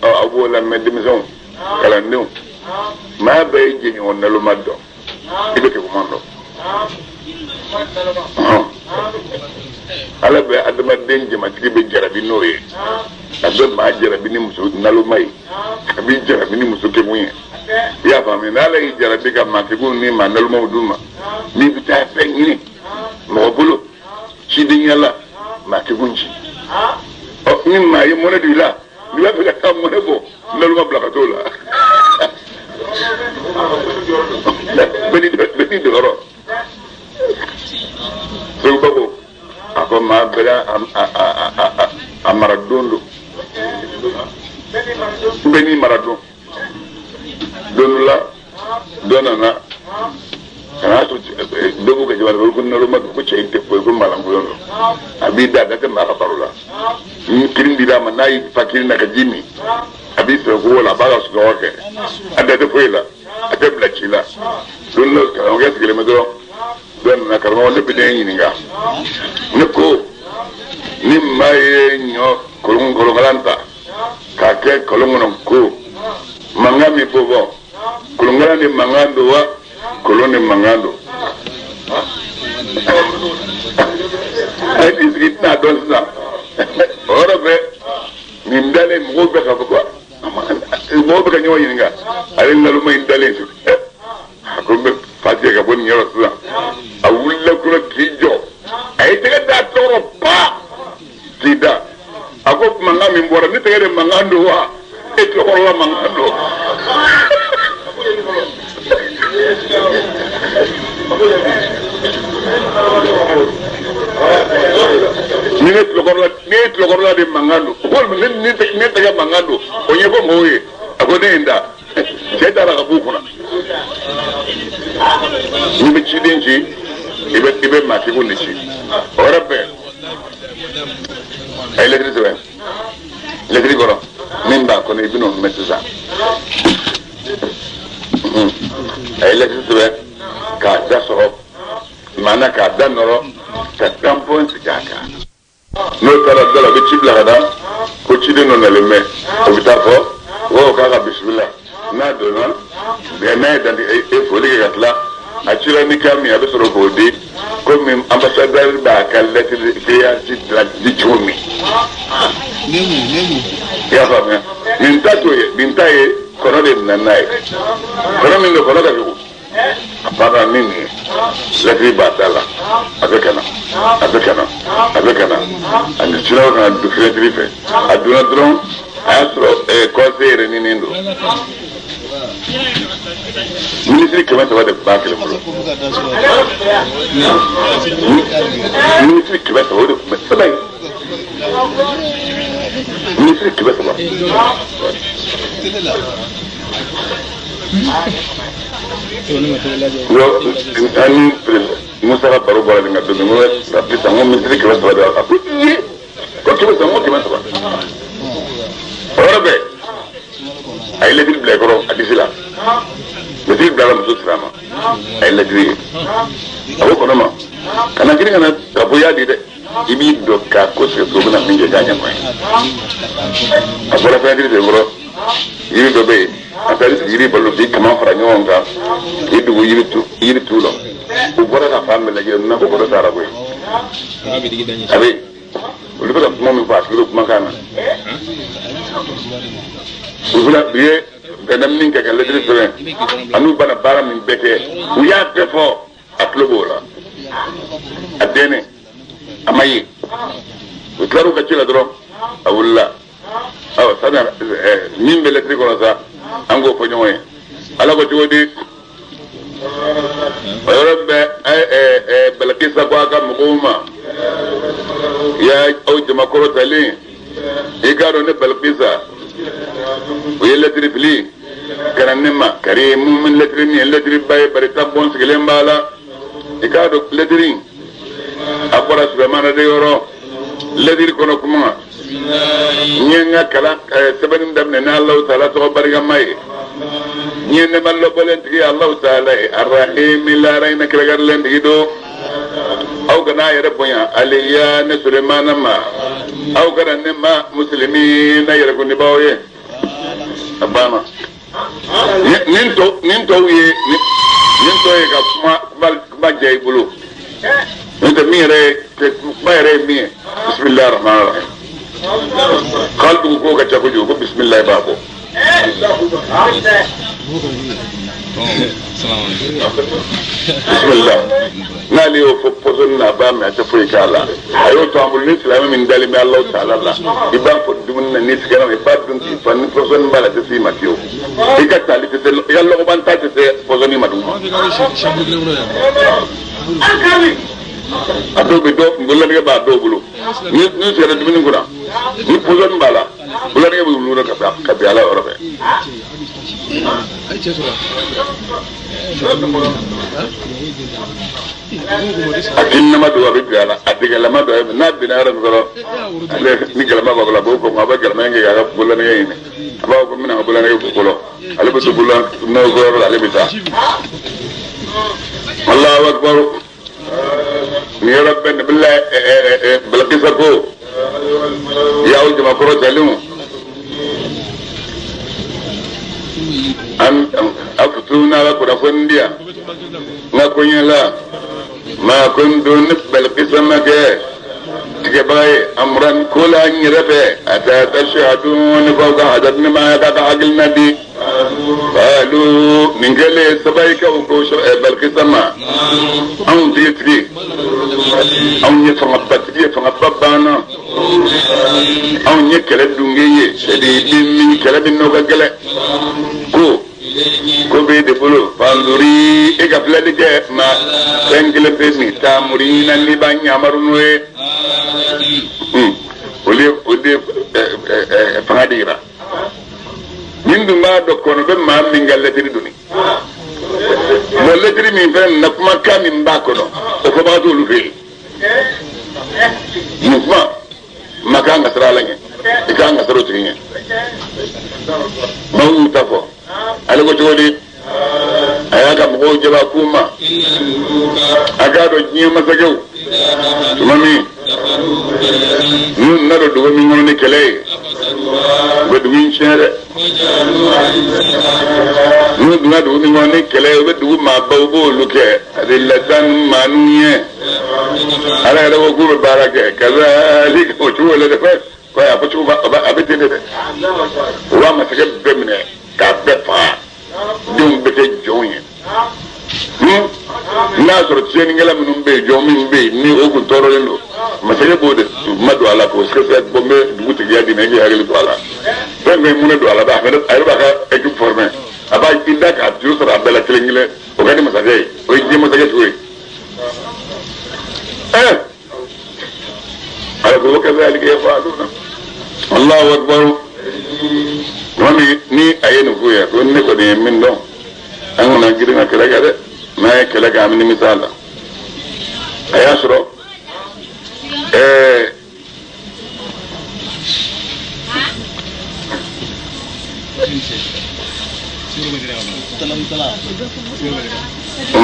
ɔ aw b'o lamɛn denmisɛnw kalandenw maa bɛɛ ye jɛɲɔgɔn naloma dɔn i bɛ keguman dɔn ala bɛ adamaden jamatigi bɛ jarabi n'o ye a bɛ maa jarabi ni muso naloma ye a b'i jarabi ni muso kegun ye i y'a faamuya n'ala y'i jarabi ka maa kegun ni maa nalomaw d'u ma n'i bɛ taa fɛn ɲini mɔgɔ bolo cidenya la maa kegun ci ɔ ni maa ye mɔnɛ don i la n'i b'a fɛ ka taa mɔnɛ bɔ naloma bila ka t'o la bɛɛ n'i jɔyɔrɔ seguba ko a ko maa bɛɛ a mara don don bɛɛ n'i mara don don dɔ la dɔ nana ka n'a to dɔ b'u ka jamana ko naloma don ko cɛ in tɛ foyi ko malankolon don a b'i da a da tɛ maa ka baro la ni kirin dir'a ma n'a y'i fa kirin na ka ji min a b'i sɛbɛ kogo la a b'a ka sunɔgɔ kɛ a da tɛ foyi la a tɛ bila ci la don dɔ karamɔgɔkɛ sigilen bɛ dɔrɔn dɔ nana karamɔgɔ ne bɛ ne ɲininka ne ko ni maa ye ɲɔ kolon kolonkalan ta k'a kɛ kolon kɔnɔ ko mankan min b'o bɔ kolonkalan ni mankan don wa kolon ni mankan don a ye t'i sigi i tɛna dɔn sisan o yɔrɔ bɛɛ nin dalen mɔgɔw bɛ k'a fɔ ko mɔgɔw bɛ ka ɲɔgɔn ɲininka ale naloma in dalen a ko n bɛ fa tigɛ ka bɔ nin yɔrɔ sisan a wulila kura k'i jɔ a ye tɛgɛ da tɔɔrɔ pa k'i da a ko mankan min bɔra ne tɛgɛ de mankan don wa e tulokɔrɔla mankan don Ni ne tulokɔrɔla ne ye tulokɔrɔla de mankan don walima ne tɛgɛ mankan don o ɲɛfɔ mɔgɔw ye a ko ne ye n da cɛ taara ka b'u kunna n'i bɛ ciden ci i bɛ maatigiw de ci o yɔrɔ bɛɛ a ye lɛtiri sɛbɛn lɛtiri kɔrɔ min b'a kɔnɔ i bɛn'o mɛn sisan a ye lɛtiri sɛbɛn k'a da sɔgɔ maana k'a da nɔrɔ ka tampɔn sigi a kan n'o taara da la u bɛ ci bila ka taa ko ciden dɔ nalen bɛ o bɛ taa fɔ o k'a ka bisimila n'a donna n'a ye danti e foli kɛ ka tila a cira ni kan min a bɛ sɔrɔ k'o di komi ambassadeur b'a ka lettre de créance di cogo min. I y'a faamuya nin ta t'o ye nin ta ye kɔnɔ de nana n'a ye kɔnɔ min don kɔnɔ ka jugu. A banna ni nin ye lɛtiri b'a da la a bɛ ka na a bɛ ka na a bɛ ka na a ni siraw kana don fenɛtiri fɛ a donna dɔrɔn a y'a sɔrɔ conseil yɛrɛ ɲininen don minisiri 300 de b'a kelen bolo minisiri 300 o de tun bɛ sɛbɛn ye minisiri 300. Ani Musa ka baro bɔra nin ka don min ko sisan ko minisiri 300 de a ko iye ko 300 ko 300 o yɔrɔ bɛɛ a ye lɛtiri bila i kɔrɔ a disi la lɛtiri bilala muso sira ma a ye lɛtiri ye a ko kɔnɔ ma kana girin kana ka bɔ i y'a di dɛ i b'i dɔn k'a ko sigi o bɛna min kɛ k'a ɲɛfɔ ye a bɔra fenɛtiri de kɔrɔ yiri dɔ bɛ yen a taara sigi yiri balo k'i kaman fara ɲɔgɔn kan k'i dugu yiri tu la u bɔra ka fan bɛɛ lajɛ n'a ko kɔrɔ taara koyi a bɛ olu bɛ ka kuma min fɔ a tigi bɛ kumakan na u fana u ye bɛnna min kɛ ka lɛtiri sɛbɛn an'u bɛna baara min bɛɛ kɛ u y'a bɛɛ fɔ a tulo b'o la a dɛnɛ a ma ye u tilar'u ka ci la dɔrɔn a wulila awa sani min bɛ lɛtiri kɔnɔ sa an k'o fɔ ɲɔgɔn ye ala ko cogo di o yɔrɔ bɛɛ Balakisa ko a ka mɔgɔw ma ya aw jamakɔrɔ talen i k'a dɔn ne Balakisa o ye lɛtiri fili ka na ne ma kari mun min lɛtiri min ye lɛtiri ba ye bari tampɔn sigilen b'a la i k'a dɔn lɛtiri a bɔra Sulemana de yɔrɔ lɛtiri kɔnɔ kuma n ye n ka kalan sɛbɛnni daminɛ ni Alahu taala tɔgɔ barikama ye n ye nɛɛma lɔbɔlen tigi ye Alahu taala ye arahimi lahara hinɛ kɛrɛnkɛrɛnlen tigi don aw kana a yɛrɛ bonya aleya ne Sulemana ma aw kana ne ma musilimi na yɛrɛkundibaw ye a banna nin tɔw ye nin tɔ ye ka kuma diya i bolo n'o tɛ min yɛrɛ ye kuma yɛrɛ ye min ye bisimilahi rahmani rahim k'ale dugu ko ka ca kojugu ko bisimilahi b'a bɔ bisimilah n'ale y'o fɔ pɔsɔni na a b'a mɛn a tɛ foyi k'a la a y'o to an bolo ni silamɛ min dalen bɛ Alahu taala la i b'a fɔ dumuni na n'i sigira i b'a dun k'i fa ni pɔsɔni b'a la a tɛ s'i ma fiyewu i ka tali tɛ se i ka lɔgɔban ta tɛ se pɔsɔni ma duguma a dɔw bɛ dɔw bololanɛgɛ b'a dɔw bolo ni n'u sigira dumuni kunna ni pɔsɔni b'a la bololanɛgɛ bɛ wuli ka bin ala yɔrɔ bɛɛ. A kininama don a bɛ bin a la a dɛgɛlama don a bɛ n'a binna yɔrɔ min kɔrɔ ale ni galama b'a bolo a b'o kɔ a bɛ galama in kɛ k'a ka bololanɛgɛ ɲini a b'a fɔ ko n bɛna n ka bololanɛgɛ ko fɔlɔ ale bɛ to bololanɛgɛ ko yɔrɔ la ale bɛ taa Alahu akibaru nin yɔrɔ bɛɛ nabila Balakisa ko y'aw jamakɔrɔ jalenw an afutuna ka kunnafoni di yan n ka koɲɛ la ma kuntu ne Balakisa ma kɛ tigɛbaga ye amuran ko la n yɛrɛ fɛ ata tashhadun f'aw ka hadar ne ma k'a ka hakilina di qalu nin kɛlen sabayikaw ko Balikisa ma anw tigitigi anw ye fangabatigi ye fangaba banna anw ye kɛlɛ dunge ye sɛdidi min kɛlɛ min n'o ka gɛlɛn ko ko b'e de bolo fanzuri e ka filɛli kɛ ma fɛn kelen bɛ min taamuri na n'i b'an yamaru n'o ye. O de fanga de yira. Nin dun b'a dɔn kɔnɔ bɛ maa min ka lɛtiri doni. Bon, lɛtiri min fɛnɛ na, kumakan min b'a kɔnɔ, o fɔbaga t'olu fɛ yen. Nin kuma ma kan ka siran Ala ɲɛ, i kan ka siran o tigi ɲɛ. Maaw y'u ta fɔ. Ale ko cogo di? A y'a ka mɔgɔw jaba k'u ma a k'a dɔn diɲɛ masakɛw, tuma min n'u nana don dugu min kɔnɔ ni kɛlɛ ye, u bɛ dugu in tiɲɛ dɛ. N'u donna dugu min kɔnɔ ni kɛlɛ ye, u bɛ dugu maabaw b'olu kɛ adilatan maanu ye. Ala yɛrɛ ko k'u bɛ baara kɛ kazalika, o cogo la dɛ. A fɔ cogo a bɛ ten de dɛ. U b'a masakɛ bɛɛ minɛ k'a bɛɛ faga, denw bɛ kɛ jɔnw ye. N'a y'a sɔrɔ tiɲɛnikɛla minnu bɛ yen, jɔn min bɛ yen ni o kun tɔɔrɔlen don, masakɛ b'o de ma don a la k'o sɛgɛsɛgɛ. Bɔn, n bɛ dugutigiya d'i ma, i k'i hakili to a la. Fɛn fɛn mun don a la, a yɛrɛ b'a ka équipe former, a b'a i da k'a juru sɔrɔ a bɛɛ la kelen kelen. O ka di masakɛ ye, o ye diɲɛ masakɛ cogo ye. Ala ko kazalika yafaluna. Allahu akbar. Tuma min ni a ye nin f'u ye ko ne kɔni ye min dɔn, an kana girin ka kɛlɛ kɛ dɛ. N'an ye kɛlɛ kɛ, an bɛ nimisa a la. A y'a sɔrɔ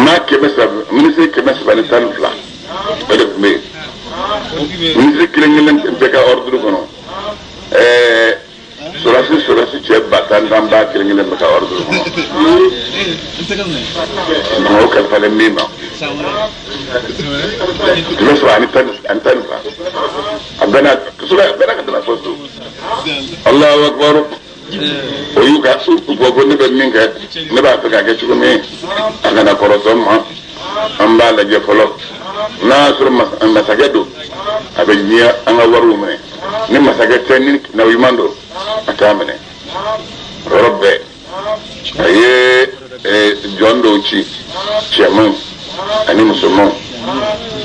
maa 300, minisiri 312, o de tun bɛ yen. Minisiri kelen kelen bɛɛ ka ordre kɔnɔ, sɔrɔsi cɛ 10 000 b'a kelen kelen bɛ ka ordre kɔnɔ. O kalifalen min ma, 312, a bɛɛ n'a kosɛbɛ, a bɛɛ n'a ka tɛmɛ fɔ so. Allahu akbar. O y'u ka u ko ne bɛ min kɛ, ne b'a fɛ k'a kɛ cogo min, a kana kɔrɔtɔ n ma. An b'a lajɛ fɔlɔ, n'a y'a sɔrɔ masakɛ don, a bɛ diɲɛ an ka wariw minɛ. Ni masakɛ tɛ, ni nabiɲuman don, a t'a minɛ. O yɔrɔ bɛɛ, a ye jɔn dɔw ci, cɛmanw ani musomanw.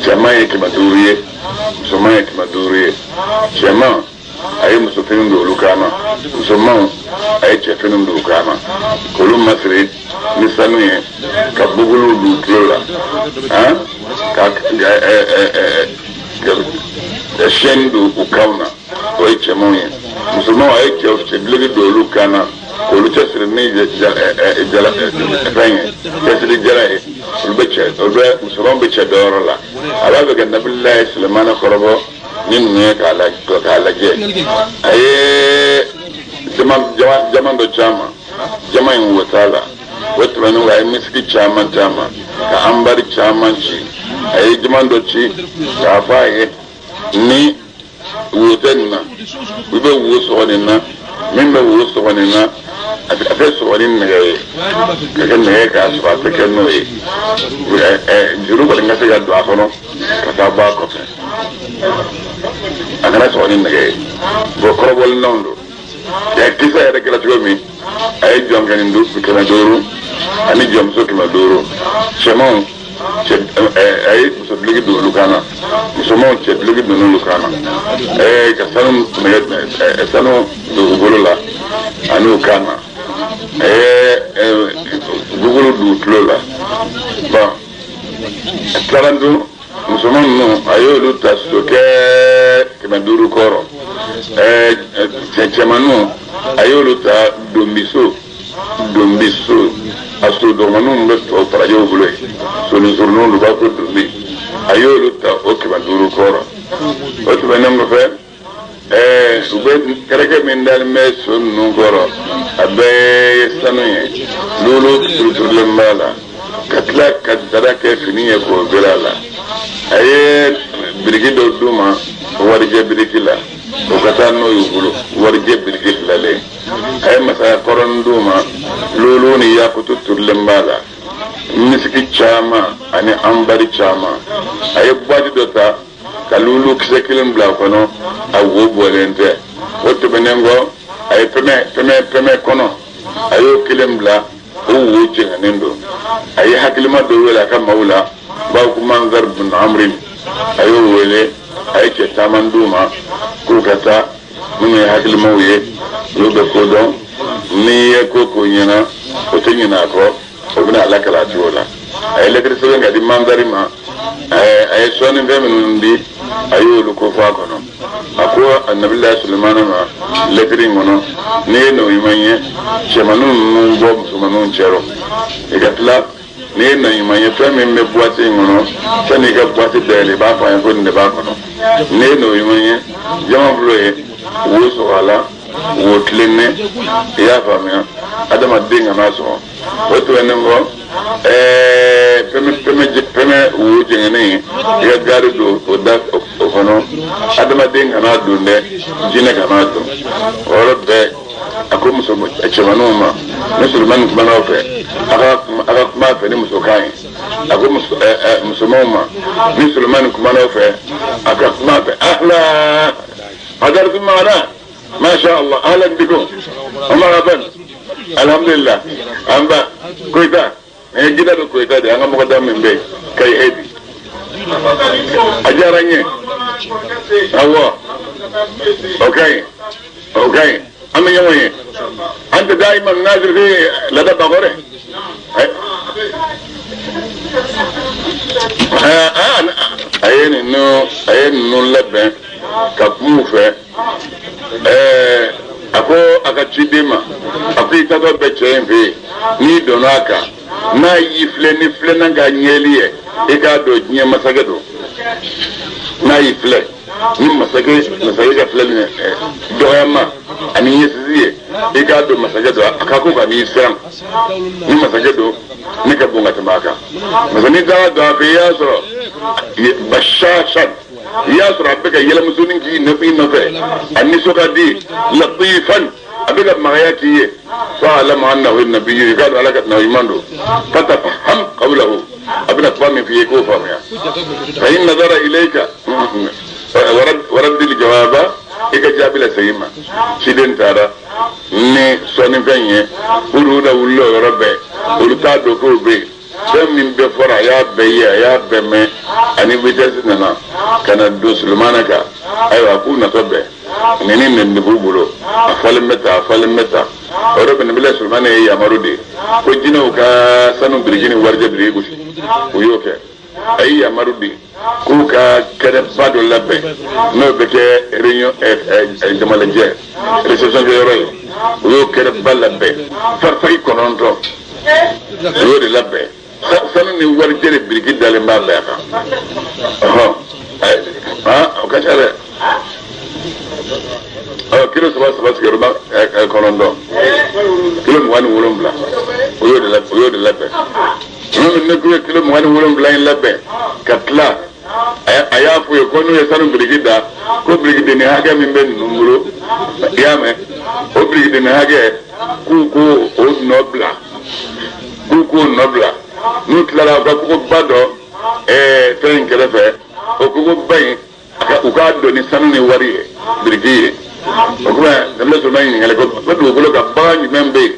Cɛman ye 500 ye, musoman ye 500 ye. Cɛman, a ye musofini don olu kan na, musomanw, a ye cɛfini don u kan na, k'olu masiri ni sanu ye, ka buguluw don u tulo la, han, ka chaîne don u kanw na. O ye cɛmanw ye. Musomanw, a ye cɛ duloki don olu kan na, k'olu cɛsiri ni jala fɛn ye, cɛsiri jala ye. Olu bɛ cɛ, olu bɛ musomanw bɛ cɛ dɔyɔrɔ la. A b'a fɛ ka Nabilayi Sulemana kɔrɔbɔ ni ninnu ye k'a lajɛ. A ye jama jama jama dɔ caman, jama in wo t'a la. O tɛmɛnen kɔ, a ye misiki caman caman ka anbari caman ci. A ye jama dɔ ci k'a fɔ a ye ni wo tɛ nin na, i bɛ wo sɔgɔ nin na. Min bɛ wo sɔgɔ nin na, a tɛ sɔgɔ ni nɛgɛ ye ka kɛ nɛgɛ k'a sɔrɔ, a tɛ kɛ n'o ye. Juru kɔni ka se ka don a kɔnɔ ka taa bɔ a kɔfɛ, a kana sɔgɔ ni nɛgɛ ye. Bon, kɔrɔbɔlinanw don. Kisa yɛrɛ kɛra cogo min, a ye jɔnkɛni 500 ani jɔnmuso 500. Cɛmanw, cɛ a ye muso duloki don olu kan na, musomanw, cɛ duloki don olu kan na, ka sanu nɛgɛ, sanu don u bolo la ani u kan na, a ye bugulu don u tulo la. Bon, a tilara dun, musoman ninnu, a y'olu ta sokɛ 500 kɔrɔ. Cɛmaninw, a y'olu ta donbiso. Donbiso, a so dɔgɔninw bɛ tɔ farajɛw bolo yen, soninsuruninw don, u b'a fɔ donbi. A y'olu ta o 500 kɔrɔ. O tɛmɛnen kɔfɛ, u bɛ kɛrɛkɛ min dalen bɛ so ninnu kɔrɔ, a bɛɛ ye sanu ye, lulu turuturulen b'a la, ka tila ka dara kɛ fini ye k'o biri a la. A ye biriki dɔ d'u ma warijɛ biriki la, o ka taa n'o y'u bolo, warijɛ biriki filalen. A ye masaya kɔrɔnin d'u ma, lulu ni yakutu turulen b'a la, misiki caman ani anbari caman. A ye buwati dɔ ta ka lulu kisɛ kelen bila a kɔnɔ, a wo bɔlen tɛ. O tɛmɛnen kɔ, a ye pɛmɛ kɔnɔ, a y'o kelen bila, o wo jɛngɛnen don. A ye hakilima dɔ wele a ka maaw la, bawo ko Manzar bin Amrin, a y'o wele. A ye cɛ caman d'u ma. K'u ka taa minnu ye hakilimaw ye olu bɛ ko dɔn n'i ye ko ko ɲɛna o tɛ ɲinɛ a kɔ o bɛna ala kala cogo la a ye lɛtiri sɛbɛn ka di manzari ma a ye sɔnnifɛn minnu di a y'olu ko fɔ a kɔnɔ a ko a nabila sulemana ma lɛtiri in kɔnɔ n'i ye nɔ ɲuman ye cɛmanninw ninnu bɔ musomanninw cɛrɔ i ka tila n'i ye nɔ ɲuman ye fɛn min bɛ buwati in kɔnɔ sani i ka buwati dayɛlɛ i b'a fɔ an ye ko nin de b'a kɔnɔ n'i ye nɔ ɲuman ye jamanfilo ye wo sɔgɔ a la wo tilennen i y'a faamuya adamaden kana sɔgɔ o tɛmɛnen kɔ ɛɛ pɛmɛ pɛmɛ pɛmɛ wo jɛngɛnnen i ka gaari don o da o kɔnɔ adamaden kana don dɛ jinɛ kana don o yɔrɔ bɛɛ a ko muso cɛmanninw ma ni Sulemani kumana aw fɛ a ka kuma a fɛ ni musokan ye a ko musomanw ma ni Sulemani kumana aw fɛ a ka kuma a fɛ ahla hadartum maana masha Allah ahlan bikum marhaban alhamdulillah an ba Koyita nin ye gida dɔ Koyita de an ka mɔgɔ da min bɛ yen Kayi Edi a diyara n ye awɔ o ka ɲi o ka ɲi an bɛ ɲɔgɔn ye an tɛ daiman nazir fi lada bakɔrɛ a ye ninnu labɛn ka kuma u fɛ ɛɛ a ko a ka ciden ma a ko i taatɔ bɛ cɛ in fɛ yen n'i donna a kan n'a y'i filɛ ni filɛnan ka ɲɛli ye i k'a dɔn diɲɛ masakɛ don n'a y'i filɛ ni masakɛ ka filɛli ye dɔgɔyama ani ɲɛsisi ye i k'a dɔn masakɛ don a ka ko ka n'i siran ni masakɛ don ne ka bon ka tɛmɛ a kan parce que n'i taara don a fɛ i y'a sɔrɔ bashaashan i y'a sɔrɔ a bɛ ka yɛlɛmusonin k'i nɔfɛ a nisɔn ka di latifan a bɛ ka magaya k'i ye fa'alamu annahu nabiyyu i k'a dɔn ala ka nabi ɲuman don fatafaham qawlahu a bɛna kuma min f'i ye k'o faamuya fa in nazara ilayka waraddil jawaba i ka jaabi lasegin ma ciden taara ni sɔnnifɛn ye olu da wulila o yɔrɔ bɛɛ olu t'a dɔn k'o bɛ yen fɛn min bɛɛ fɔra a y'a bɛɛ ye a y'a bɛɛ mɛn ani vitesse nana ka na don Sulemana kan ayiwa k'u natɔ bɛɛ nin ni nin de b'u bolo a falen bɛ tan a falen bɛ tan o yɔrɔ bɛɛ nabila Sulemana ye yamaru de ye ko jinɛw ka sanu biriki ni warijɛ biriki gosi u y'o kɛ a ye yamaru di k'u ka kɛnɛba dɔ labɛn n'o bɛ kɛ réunion jamalajɛ réception kɛyɔrɔ ye u y'o kɛnɛba labɛn farisagi 9 u y'o de labɛn sanu ni warijɛ de biriki dalen b'a bɛɛ kan ɔhɔn o ka ca dɛ ɔ kilo saba saba sigiyɔrɔma 9 kilo 27 o y'o de labɛn tuma min ne k'u ye kilo 27 in labɛn ka tila a y'a f'u ye ko n'u ye sanu biriki da ko birikidenni hakɛ min bɛ ninnu bolo i y'a mɛn o birikidenni hakɛ k'u k'o nɔ bila k'u k'o nɔ bila n'u tilara u ka kogoba dɔ fɛn in kɛrɛfɛ o kogoba in u k'a don ni sanu ni wari ye biriki ye o tuma nabila Sulemani ɲininkali ko dugukolo kan bagan jumɛn bɛ yen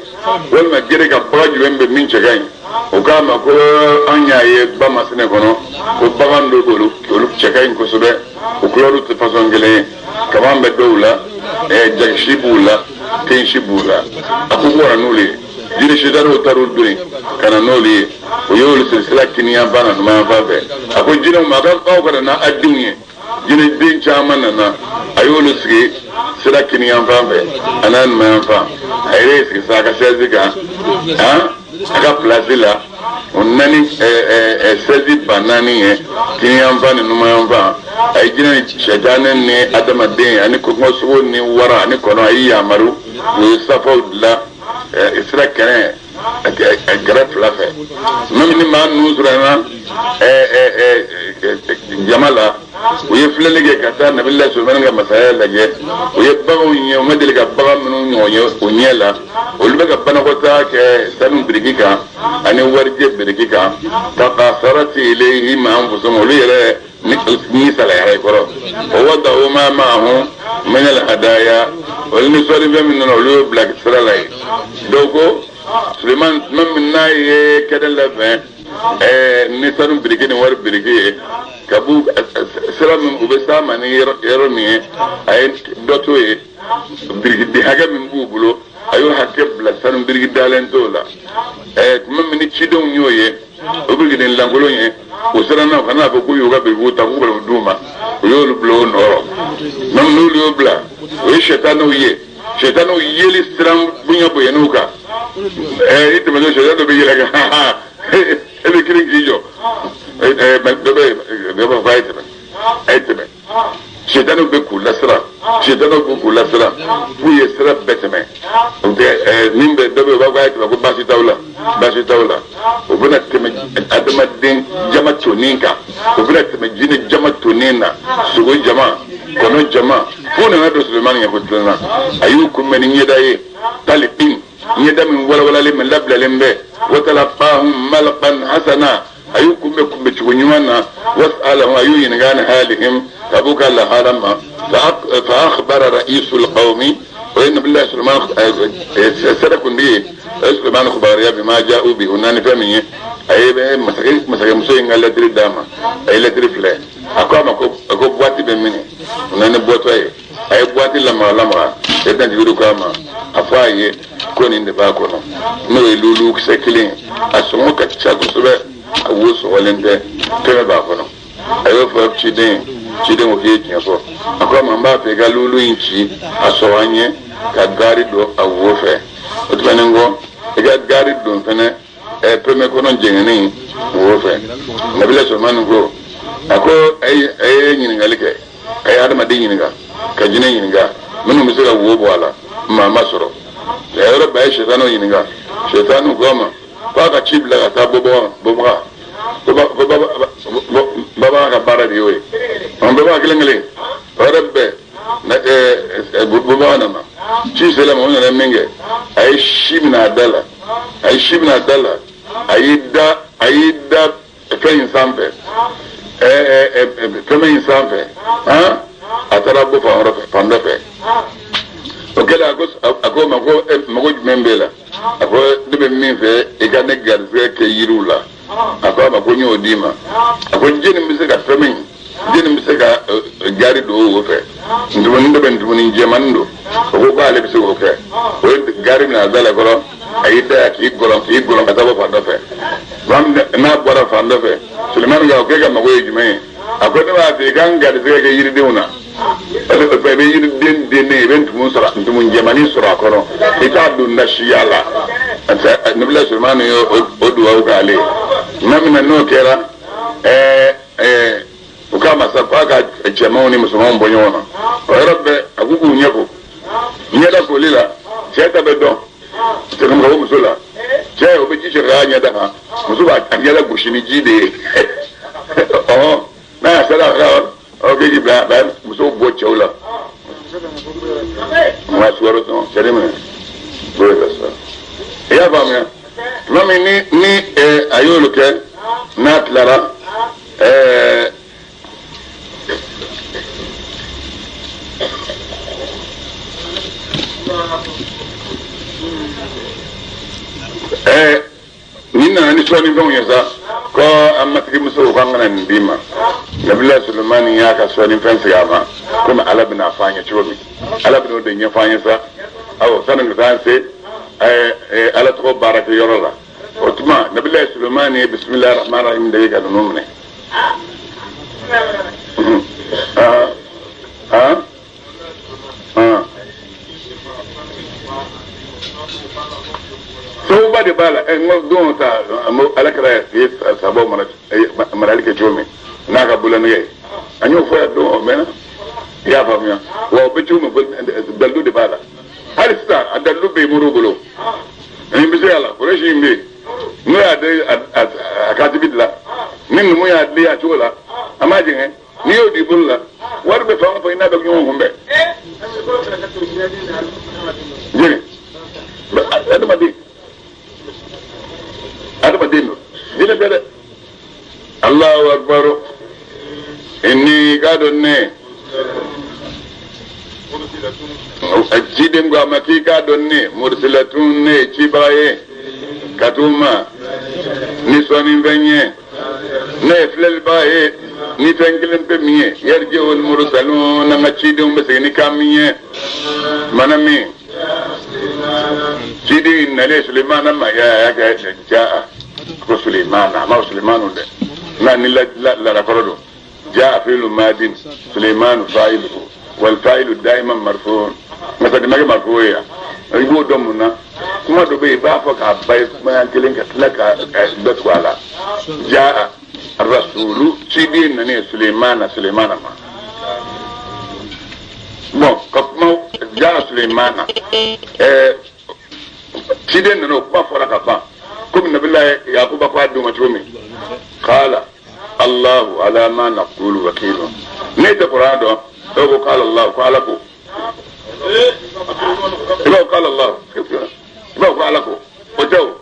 walima gere kan bagan jumɛn bɛ min cɛ ka ɲi o k'a ma ko an y'a ye ba masinɛ kɔnɔ ko bagan dɔw bɛ olu cɛ ka ɲi kosɛbɛ o kulɛriw tɛ fasɔn kelen ye kaman bɛ dɔw la jagisi b'u la tensi b'u la a ko bɔra n'olu ye jiri sidariw taar'u don yen ka na n'olu ye o y'olu siri sira kiniyanfan na numanyanfan fɛ a ko jinɛw ma aw ka na n'a denw ye jinɛden caman nana a y'olu sigi sira kiniyanfan fɛ a n'a numanyanfan a yɛrɛ y'i sigi sa a ka sɛzi kan a ka pilasi la o naani sɛzi ba naani ye kiniyanfan ni numanyanfan a ye jinɛ ni sɛtanɛ ni adamaden ani kɔngɔsogo ni wara ani kɔnɔ a y'i yamaru u ye safaw dilan sira kɛnɛ gɛrɛ fila fɛ même ni maa ninnu surunyana jama la u ye filɛli kɛ ka taa nabila Sulemani ka masaya lajɛ u ye baganw ye u ma deli ka bagan minnu ɲɔgɔn ye o ɲɛ la olu bɛ ka banakɔtaa kɛ sanu biriki kan ani warijɛ biriki kan takasarati ilayhim anfusuhum olu yɛrɛ ni salayara i kɔrɔ o wada'u ma ma'ahum min al-hadaya olu ni sɔrifɛn min nana olu y'o bila sira la yen dɔw ko Sulemani tuma min n'a ye kɛnɛ labɛn Ni sanu biriki ni wari biriki ye ka b'u sira min u bɛ s'a ma ni yɔrɔ min ye a ye dɔ to yen birikiden hakɛ min b'u bolo a y'o hakɛ bila sanu biriki dalen t'o la tuma min ni cidenw y'o ye o birikiden lankolon ye u siranna u kana fɔ k'u y'u ka birikiw ta k'u bɛ d'u ma u y'olu bila o nɔ rɔ n'olu y'o bila o ye sɛtanɛw ye sɛtanɛw yeli siran bonya bonyɛn'u kan i tɛmɛtɔ sɛtan dɔ bɛ yɛlɛ kan e bɛ kirin k'i jɔ dɔ bɛ dɔ b'a fɔ a ye tɛmɛ a ye tɛmɛ sɛtanɛw bɛ k'u lasiran sɛtanɛw bɛ k'u lasiran f'u ye sira bɛɛ tɛmɛ o tɛ min bɛ dɔ bɛ yen u b'a fɔ a ye tɛmɛ ko baasi t'aw la baasi t'aw la u bɛna tɛmɛ adamaden jama tonin kan u bɛna tɛmɛ jinɛ jama tonin na sogo jama kɔnɔ jama f'u nana don Sulemani ɲɛ ko tilenna a y'u kunbɛn ni ɲɛda ye talipin ɲɛda min walawalalen min labilalen bɛ watalaqahum malqan hasana a y'u kunbɛn kunbɛncogo ɲuman na wasalahum a y'u ɲininka an halihim ka b'u ka lahala ma fa akhbara ra'isul qawmi o ye nabilahi Sulemani sɛrɛ kuntigi ye o ye Sulemani kibaruya bima ja'u bi o nana ni fɛn min ye a ye masakɛmuso in ka lɛtiri d'a ma a ye lɛtiri filɛ a ko a ma ko a ko buwati bɛ mini o nana ni buwati ye a ye buwati lamaga lamaga e Jibiri ko a ma a fɔ a ye ko nin de b'a kɔnɔ n'o ye lulu kisɛ kelen ye a sɔngɔ ka ca kosɛbɛ a wo sɔgɔlen tɛ kɛmɛ b'a kɔnɔ a y'o fɔ ciden ciden ko k'i ye tiɲɛ fɔ a ko a ma n b'a fɛ i ka lulu in ci a sɔrɔ an ye ka gaari don a wo fɛ o tɛmɛnen kɔ i ka gaari don fɛnɛ pɛmɛ kɔnɔ jɛngɛnen wo fɛ nabila Sulemani ko a ko a ye ɲininkali kɛ a ye adamaden ɲininka ka jinɛ ɲininka minnu bɛ se ka wo bɔ a la maa ma sɔrɔ a yɔrɔ bɛɛ ye sɛtanɛw ɲininka sɛtanɛw ko a ma k'a ka ci bila ka taa bɔbaga bɔbaga ko babaga ka baara de y'o ye bɔbaga kelen kelen o yɔrɔ bɛɛ bɔbaga nana ci sera ma o nana min kɛ a ye si minɛ a da la a ye si minɛ a da la a y'i da a y'i da fɛn in sanfɛ fɛn in sanfɛ a taara bɔ fan wɛrɛ fɛ fan dɔ fɛ o kɛlen a ko ma ko mago jumɛn b'e la a ko ne bɛ min fɛ i ka ne garisɛgɛ kɛ yiriw la a ko a ma ko n y'o d'i ma a ko jɛni bɛ se ka fɛn min jɛni bɛ se ka gaari don o wo fɛ ntumuni dɔ bɛ ntumuni jɛmannin don o ko k'ale bɛ se k'o kɛ o ye gaari minɛ a da la kɔrɔ a y'i da yan k'i gɔlɔn ka taa bɔ fan dɔ fɛ n'a bɔra fan dɔ fɛ Sulemani ko k'e ka mago ye jumɛn ye a ko ne b'a fɛ i ka n garisɛgɛ kɛ yiridenw na i bɛ yiriden dennen i bɛ ntumu sɔrɔ ntumu jɛmannin sɔrɔ a kɔnɔ i t'a don da siya la nabila Sulemani ye o dugawu k'ale ye tuma min na n'o kɛra u k'a ma sa k'a ka cɛmanw ni musomanw bɔ ɲɔgɔn na o yɔrɔ bɛɛ a k'u k'u ɲɛ ko ɲɛda koli la cɛ ta bɛ dɔn cɛ ka bɔ muso la cɛ o bɛ ji sɔrɔ k'a ɲɛda kan muso b'a ɲɛda gosi ni ji de ye ɔhɔn n'a y'a sera a ka ɔ k'i bila a musow bɔ cɛw la nka sukaro dɔn cɛ de minɛ o de ka sa i y'a faamuya tuma min ni a y'olu kɛ n'a tilara nin nana ni sɔnnifɛnw ye sa ko an matigi musow k'an kana nin d'i ma nabila Sulemani y'a ka sɔnnifɛn sigi a ma komi ala bɛna fɔ an ye cogo min ala bɛna o de ɲɛfɔ an ye sa awɔ sani ka taa se ala tɔgɔ baara kɛ yɔrɔ la o tuma nabila Sulemani ye bisimilahi rahmani rahim dege ka ninnu minɛ sababuba de b'a la n ko don ta ala kɛra ye sababu marali kɛ cogo min n'a ka bololanɛgɛ ye an y'o fɔ yan don o mɛnna i y'a faamuya wa o bɛ cogo min dalilu de b'a la hali sisan a dalilu bɛ yen moriw bolo nin bɛ se a la kɔlɔsi in bɛ yen n'o y'a di a katibi dilan ni numu y'a di a cogo la a m'a jɛngɛ n'i y'o di bolo la wari bɛ fan o fan i n'a bɛ ɲɔgɔn kunbɛn jɛngɛ adamaden adamaden don jinɛ tɛ dɛ Allahu akbar inni k'a dɔn ne ciden ko a ma k'i k'a dɔn ne mursilatun ne ye cibaga ye ka t'u ma Ni sɔnni fɛn ye ne ye filɛliba ye ni fɛn kelen pe min ye yarji'ul mursalun n'an ka cidenw bɛ segin ni kan min ye mana min ciden nalen Sulemana ma ya y'a kɛ jaa ko Sulemana a ma Sulemanu dɛ nka ni laadakɔrɔ don jaa fi'lu madin Sulemanu fa'iluhu wal fa'ilu daiman marfu'un masakɛ marfu ye yan i b'o dɔn mun na kuma dɔ bɛ yen i b'a fɔ k'a ba ye kumaya kelen ka tila ka dɔ tugu a la jaa rasulu ciden nalen Sulemana Sulemana ma bon ka kuma jaa Sulemana ciden nana o kuma fɔra ka ban komi nabila Yakuba ko a d'o ma cogo min kala Allahu ala ma naqulu wakilun ne tɛ kuran dɔn dɔw ko kala Allahu ko Ala ko i b'a fɔ kala Allahu i b'a fɔ ko Ala ko o tɛ o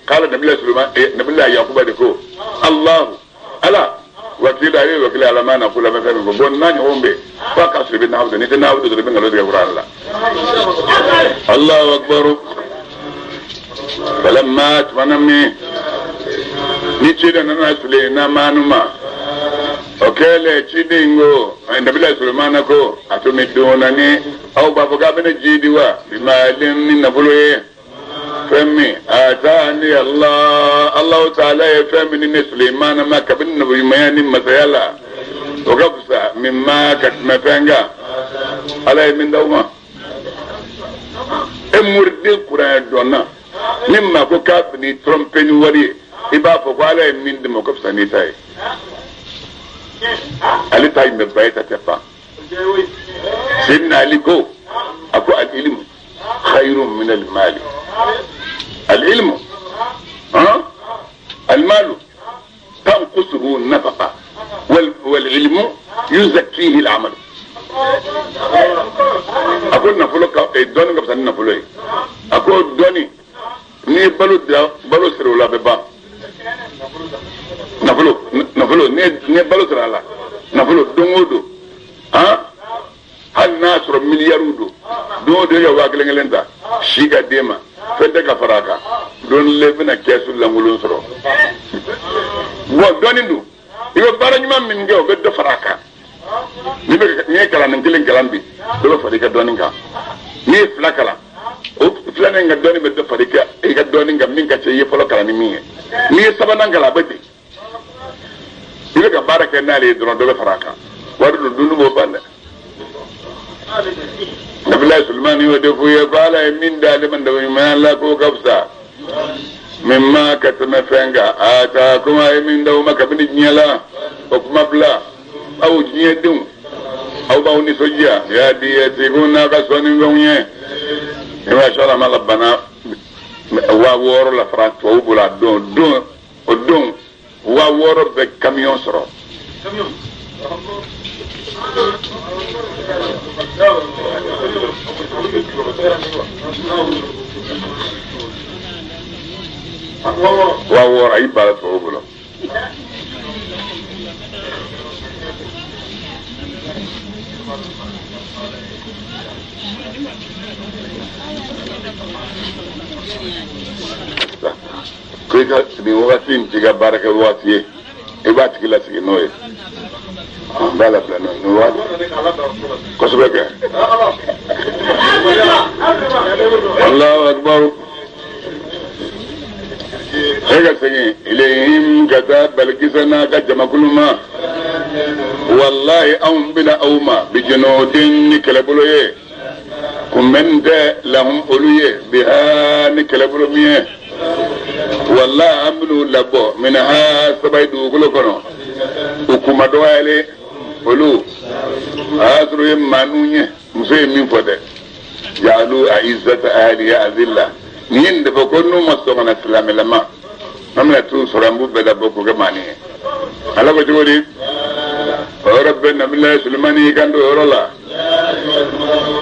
kala nabila Suleman nabila Yakuba de ko Allahu Ala wakilu a ye wakili ala ma naqulu an bɛ fɛn min fɔ bon n'a ɲɔgɔn bɛ yen f'a k'a sɔrɔ i bɛ nahawu dɔn n'i tɛ nahawu dɔn dɔrɔn i bɛ nkalon tigɛ kuran la Allahu akbar falamma tumana min ni ciden nana Sulemanu ma o kɛlen ciden ko nabila Sulemana ko atumidunani aw b'a fɔ k'a bɛ ne jidi wa bimalin ni nafolo ye fɛn min atani Allah Allahu taala ye fɛn min di ne Sulemana ma kabini nabiɲumanya ni masaya la o ka fisa mimma ka tɛmɛ fɛn kan Ala ye min d'aw ma e moriden kuranɛ dɔnna ni maa ko k'a bɛ n'i tromper ni wari ye i b'a fɔ ko Ala ye min d'i ma o ka fisa n'i ta ye ale ta in bɛ ban e ta tɛ ban Seydina Ali ko a ko al-ilmu khayrun min al-mali al-ilmu al-malu tanqusuhu nafaqa wal-ilmu yuzakkihi al-amal a ko nafolo ka dɔnni ka fisa ni nafolo ye a ko dɔnni n'i ye balo dila balo siri o la a bɛ ban nafolo nafolo n'i ye balo siri a la nafolo don o don hali n'a sɔrɔ miliyariw don don o don i ka 1000 kelen ta si ka d'e ma fɛn tɛ ka fara a kan don le bɛna kɛsu lankolon sɔrɔ bon dɔnni dun i bɛ baara ɲuman min kɛ o bɛ dɔ fara a kan n'i ye kalanden kelen kalan bi dɔ bɛ fara i ka dɔnni kan n'i ye fila kalan o filanan ka dɔnni bɛ dɔ fara i ka dɔnni kan min ka ca i ye fɔlɔ kalan ni min ye n'i ye sabanan kalan a bɛ ten i bɛ ka baara kɛ n'ale ye dɔrɔn dɔ bɛ fara a kan wari dun dunni b'o ban dɛ Nabila Sulemani y'o de f'u ye ko Ala ye min d'ale ma nabiɲumanya la k'o ka fisa mimma ka tɛmɛ fɛn kan a ta kuma a ye min d'aw ma kabini diɲɛ la o kuma bila aw diɲɛdenw aw b'aw nisɔndiya ya diyati ko n'a ka sɔnni fɛnw ye i b'a sɔrɔ a ma la bana 6000 la fara tubabu bolo a don don o don 6000 bɛ kamiyɔn sɔrɔ. 6000 a y'i baara tubabu bolo. Ko i ka nin wagati in t'i ka baara kɛ wagati ye i b'a tigi lasigi n'o ye an b'a labila n'o ye nin wagati kosɛbɛ kɛ Allahu akbar e ka segin ilayhim ka taa Balikisa n'a ka jamakulu ma walahi anw bɛna aw ma bijunudin ni kɛlɛbolo ye kunbɛnni tɛ lahum olu ye biha ni kɛlɛbolo min ye walahi an bɛn'u labɔ minha saba dugukolo kɔnɔ u kuma dɔgɔyalen olu a y'a sɔrɔ u ye maanu ye muso ye min fɔ dɛ jaalu a'izzata ahliha azilla nin ye nin de fɔ ko n'u ma sɔn ka na silamɛlama an bɛna t'u sɔrɔ an b'u bɛɛ labɔ k'u kɛ maani ye Ala ko cogo di o yɔrɔ bɛɛ Nabila Sulemani y'i kanto o yɔrɔ la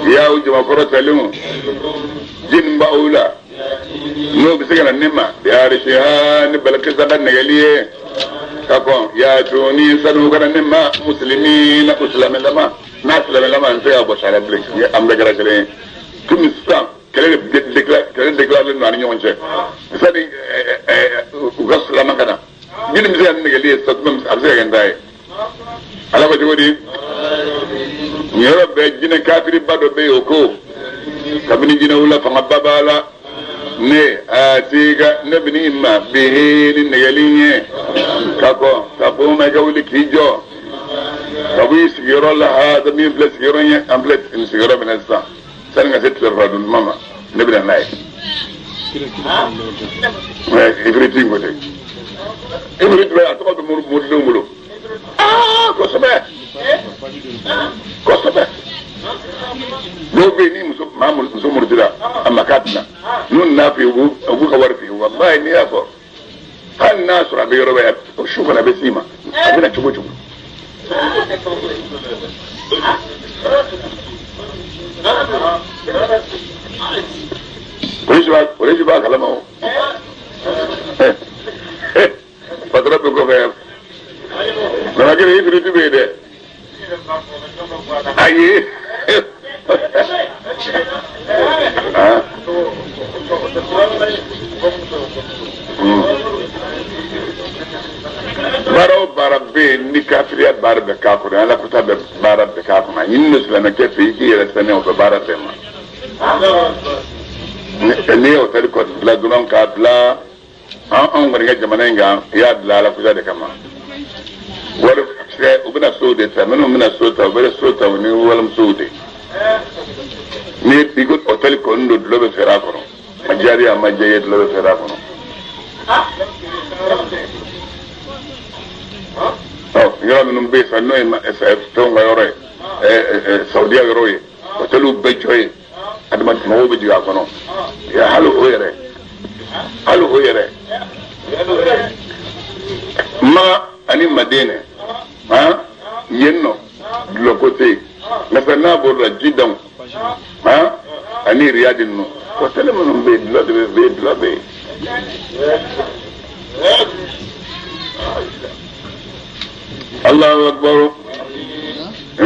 y'aw jamakɔrɔ talenw jini b'aw la n'o bɛ se ka na ne ma biarisiha ni Balikisa ka nɛgɛli ye ka kɔn yaatuni sanu ka na ne ma musilimi na silamɛlama n'a silamɛlama n tɛ se ka bɔ sara bilen an bɛɛ kɛra kelen ye komi sisan kɛlɛ déclaré don ani ɲɔgɔn cɛ sani u ka silama ka na jini bɛ se ka nɛgɛli ye sa tuma a bɛ se ka kɛ n ta ye ala ko cogo di nin yɔrɔ bɛɛ jinɛ kafiriba dɔ bɛ yen o ko kabini jinɛw la fangaba b'a la ne a tiga ne bɛ n'i ma bihi ni nɛgɛli ye ka kɔn ka bɔ ma i ka wuli k'i jɔ ka bɔ i sigiyɔrɔ la ha min filɛ sigiyɔrɔ ye an filɛ nin sigiyɔrɔ min na sisan sani ka se tilefana dun tuma ma ne bɛ na n'a ye ifiriti in ko ten ifiriti bɛ a tɔgɔ bɛ moridenw bolo aa kosɛbɛ kosɛbɛ dɔw bɛ yen ni muso maa muso murutira a ma k'a tɛna n'u nana fɛ yen u b'u ka wari f'i ye walayi n'i y'a fɔ hali n'a sɔrɔ a bɛ yɔrɔ wɛrɛ o su fana bɛ s'i ma a bɛna cogo cogo. Polisi b'a kalama o patɔrɔn bɛ kɔfɛ yan nana kelen ifiriti bɛ yen dɛ ayi baara o baara bɛ yen ni kafiriya baara bɛ k'a kɔnɔ ala kota bɛ baara bɛ k'a kɔnɔ a ɲini don silamɛkɛ fɛ i k'i yɛrɛ saniya o bɛ baara bɛɛ ma n'i ye hôtel kɔni bila dɔrɔn k'a bila anw kɔni ka jamana in kan i y'a bila ala kota de kama wari u bɛna sow de ta minnu bɛna so ta u bɛ so ta u ni walimusow de ni i ko hôtel kɔni don dulɔ bɛ feere a kɔnɔ a diyara a ma diya i ye dulɔ bɛ feere a kɔnɔ ɔ yɔrɔ minnu bɛ yen sisan n'o ye fɛnw ka yɔrɔ ye Saudiya yɔrɔ ye hôteliw bɛ jɔ yen adamaden mɔgɔw bɛ jigin a kɔnɔ hali o yɛrɛ hali o yɛrɛ Maka ani Madinɛ han yen nɔ dulɔko tɛ yen nka sisan n'a bɔr'o la Jidanw han ani Riyadi ninnu hôtel minnu bɛ yen dulɔ de bɛ yen dulɔ bɛ yen. Allahu akbar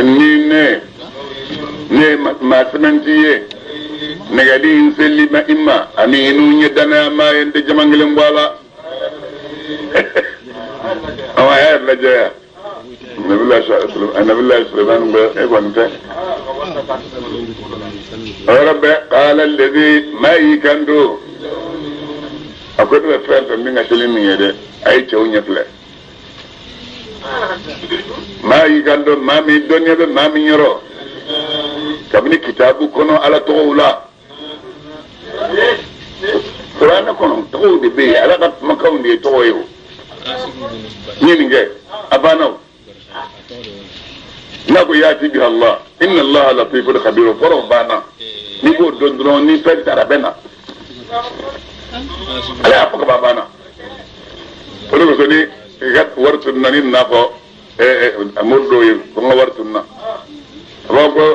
ni ne ne maa sɛbɛnti ye nɛgɛli in seli ma i ma ani n'u ye danaya maa ye n tɛ jama kelen bɔ a la awa a y'a yɛrɛ lajɛ yan Nabilayi Sulemani bɛ e kɔni tɛ o yɔrɔ bɛɛ k'ala lezi maa y'i kanto a ko ne bɛ fɛn fɛn min ka teli nin ye dɛ a ye cɛw ɲɛ filɛ maa y'i kanto maa min dɔnniya bɛ maa min yɔrɔ kabini kitabu kɔnɔ ala tɔgɔw la kuranɛ kɔnɔ tɔgɔw de bɛ yen ala ka kumakanw de ye tɔgɔ ye o n ye nin kɛ a banna o n'a ko yaati bi Allah inna Allah latiful khabir o kɔrɔ banna n'i b'o dɔn dɔrɔn ni fɛn taara a bɛ na ala y'a fɔ ka ban a banna o de kosɔn ni i ka wari tununna n'i nana fɔ mori dɔw ye ko n ka wari tununna a b'a fɔ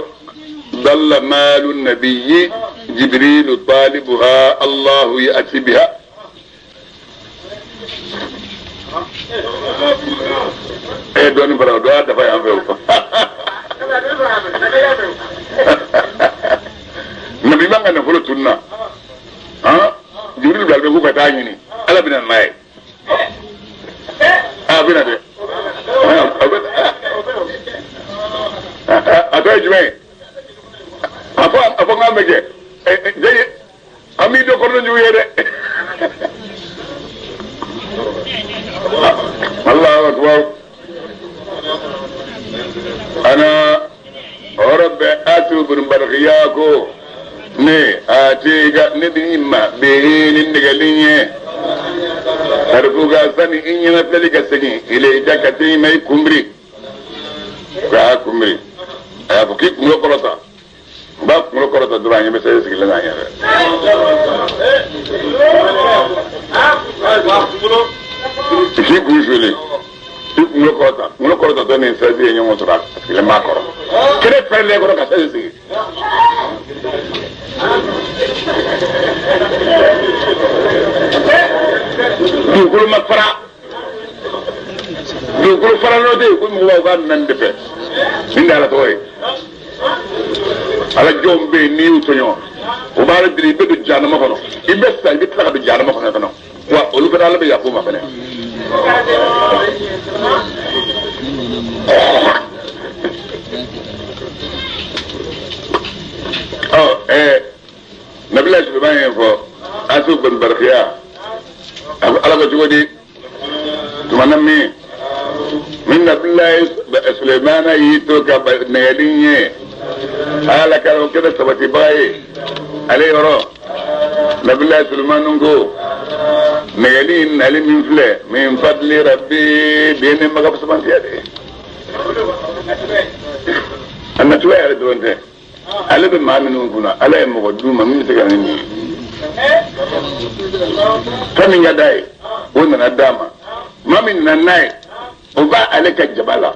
dalla maalu nabiyyi jibrilu talibuha allahu ya'ti biha e dɔɔnin fara o dɔ y'a dafa yan fɛ o nabi man ka nafolo tununna han jibril bila bɛ k'u ka taa ɲini ala bɛna n'a ye a bɛna dɛ a tɔ ye jumɛn ye a fɔ n k'a mɛn kɛ an b'i dɔn kɔrɔdɔn jugu ye dɛ Allahu akbar ana o yɔrɔ bɛɛ Asifu bin Barikiya ko ne atika ne b'i ma bihi ni nɛgɛli ye tarifuka sani i ɲɛna filɛli ka segin ilayka ka t'i ma i kunbiri k'a kunbiri a y'a fɔ k'i kunkolo kɔrɔta n b'a kunkolo kɔrɔta dɔrɔn a ɲɛ bɛ sɛbɛn sigilen n'a ɲɛfɛ k'i kun sulen i kunkolo kɔrɔta kunkolo kɔrɔta dɔ ni sɛbɛn ye ɲɔgɔn sɔrɔ a sigilen b'a kɔrɔ kɛnɛ fɛrɛlen kɔrɔ ka sɛbɛn sigi dugukolo ma fara dugukolo fara n'o tɛ yen ko mɔgɔw b'a minɛ nin de fɛ nin de ala tɔgɔ ye ala jɔnw bɛ yen n'i y'u tɔɲɔ O b'a deli i bɛ don jahanama kɔnɔ, i bɛ sa, i bɛ tila ka don jahanama kɔnɔ fana. Wa olu fana, Ala bɛ yafa u ma fana. Ɔ Nabila Sulemani ye fɔ Asu bin Barakiya, a ko Ala ko cogo di? Tuma na min min Nabila Sulemana y'i to ka nɛgɛden ye, Ala ka o kɛra sabatibaga ye ale yɔrɔ. Nabila Sulemani ko nɛgɛden nali min filɛ, min fadli rabbi, den ne ma ka fisamantiya de ye. A nacogo yɛrɛ dɔrɔn tɛ, ale bɛ maa minnu kunna, Ala ye mɔgɔ d'u ma min bɛ se ka na nin ye. Fɛn min ka d'a ye, o nana d'a ma. Maa min nana n'a ye, o b'a ale ka jaba la.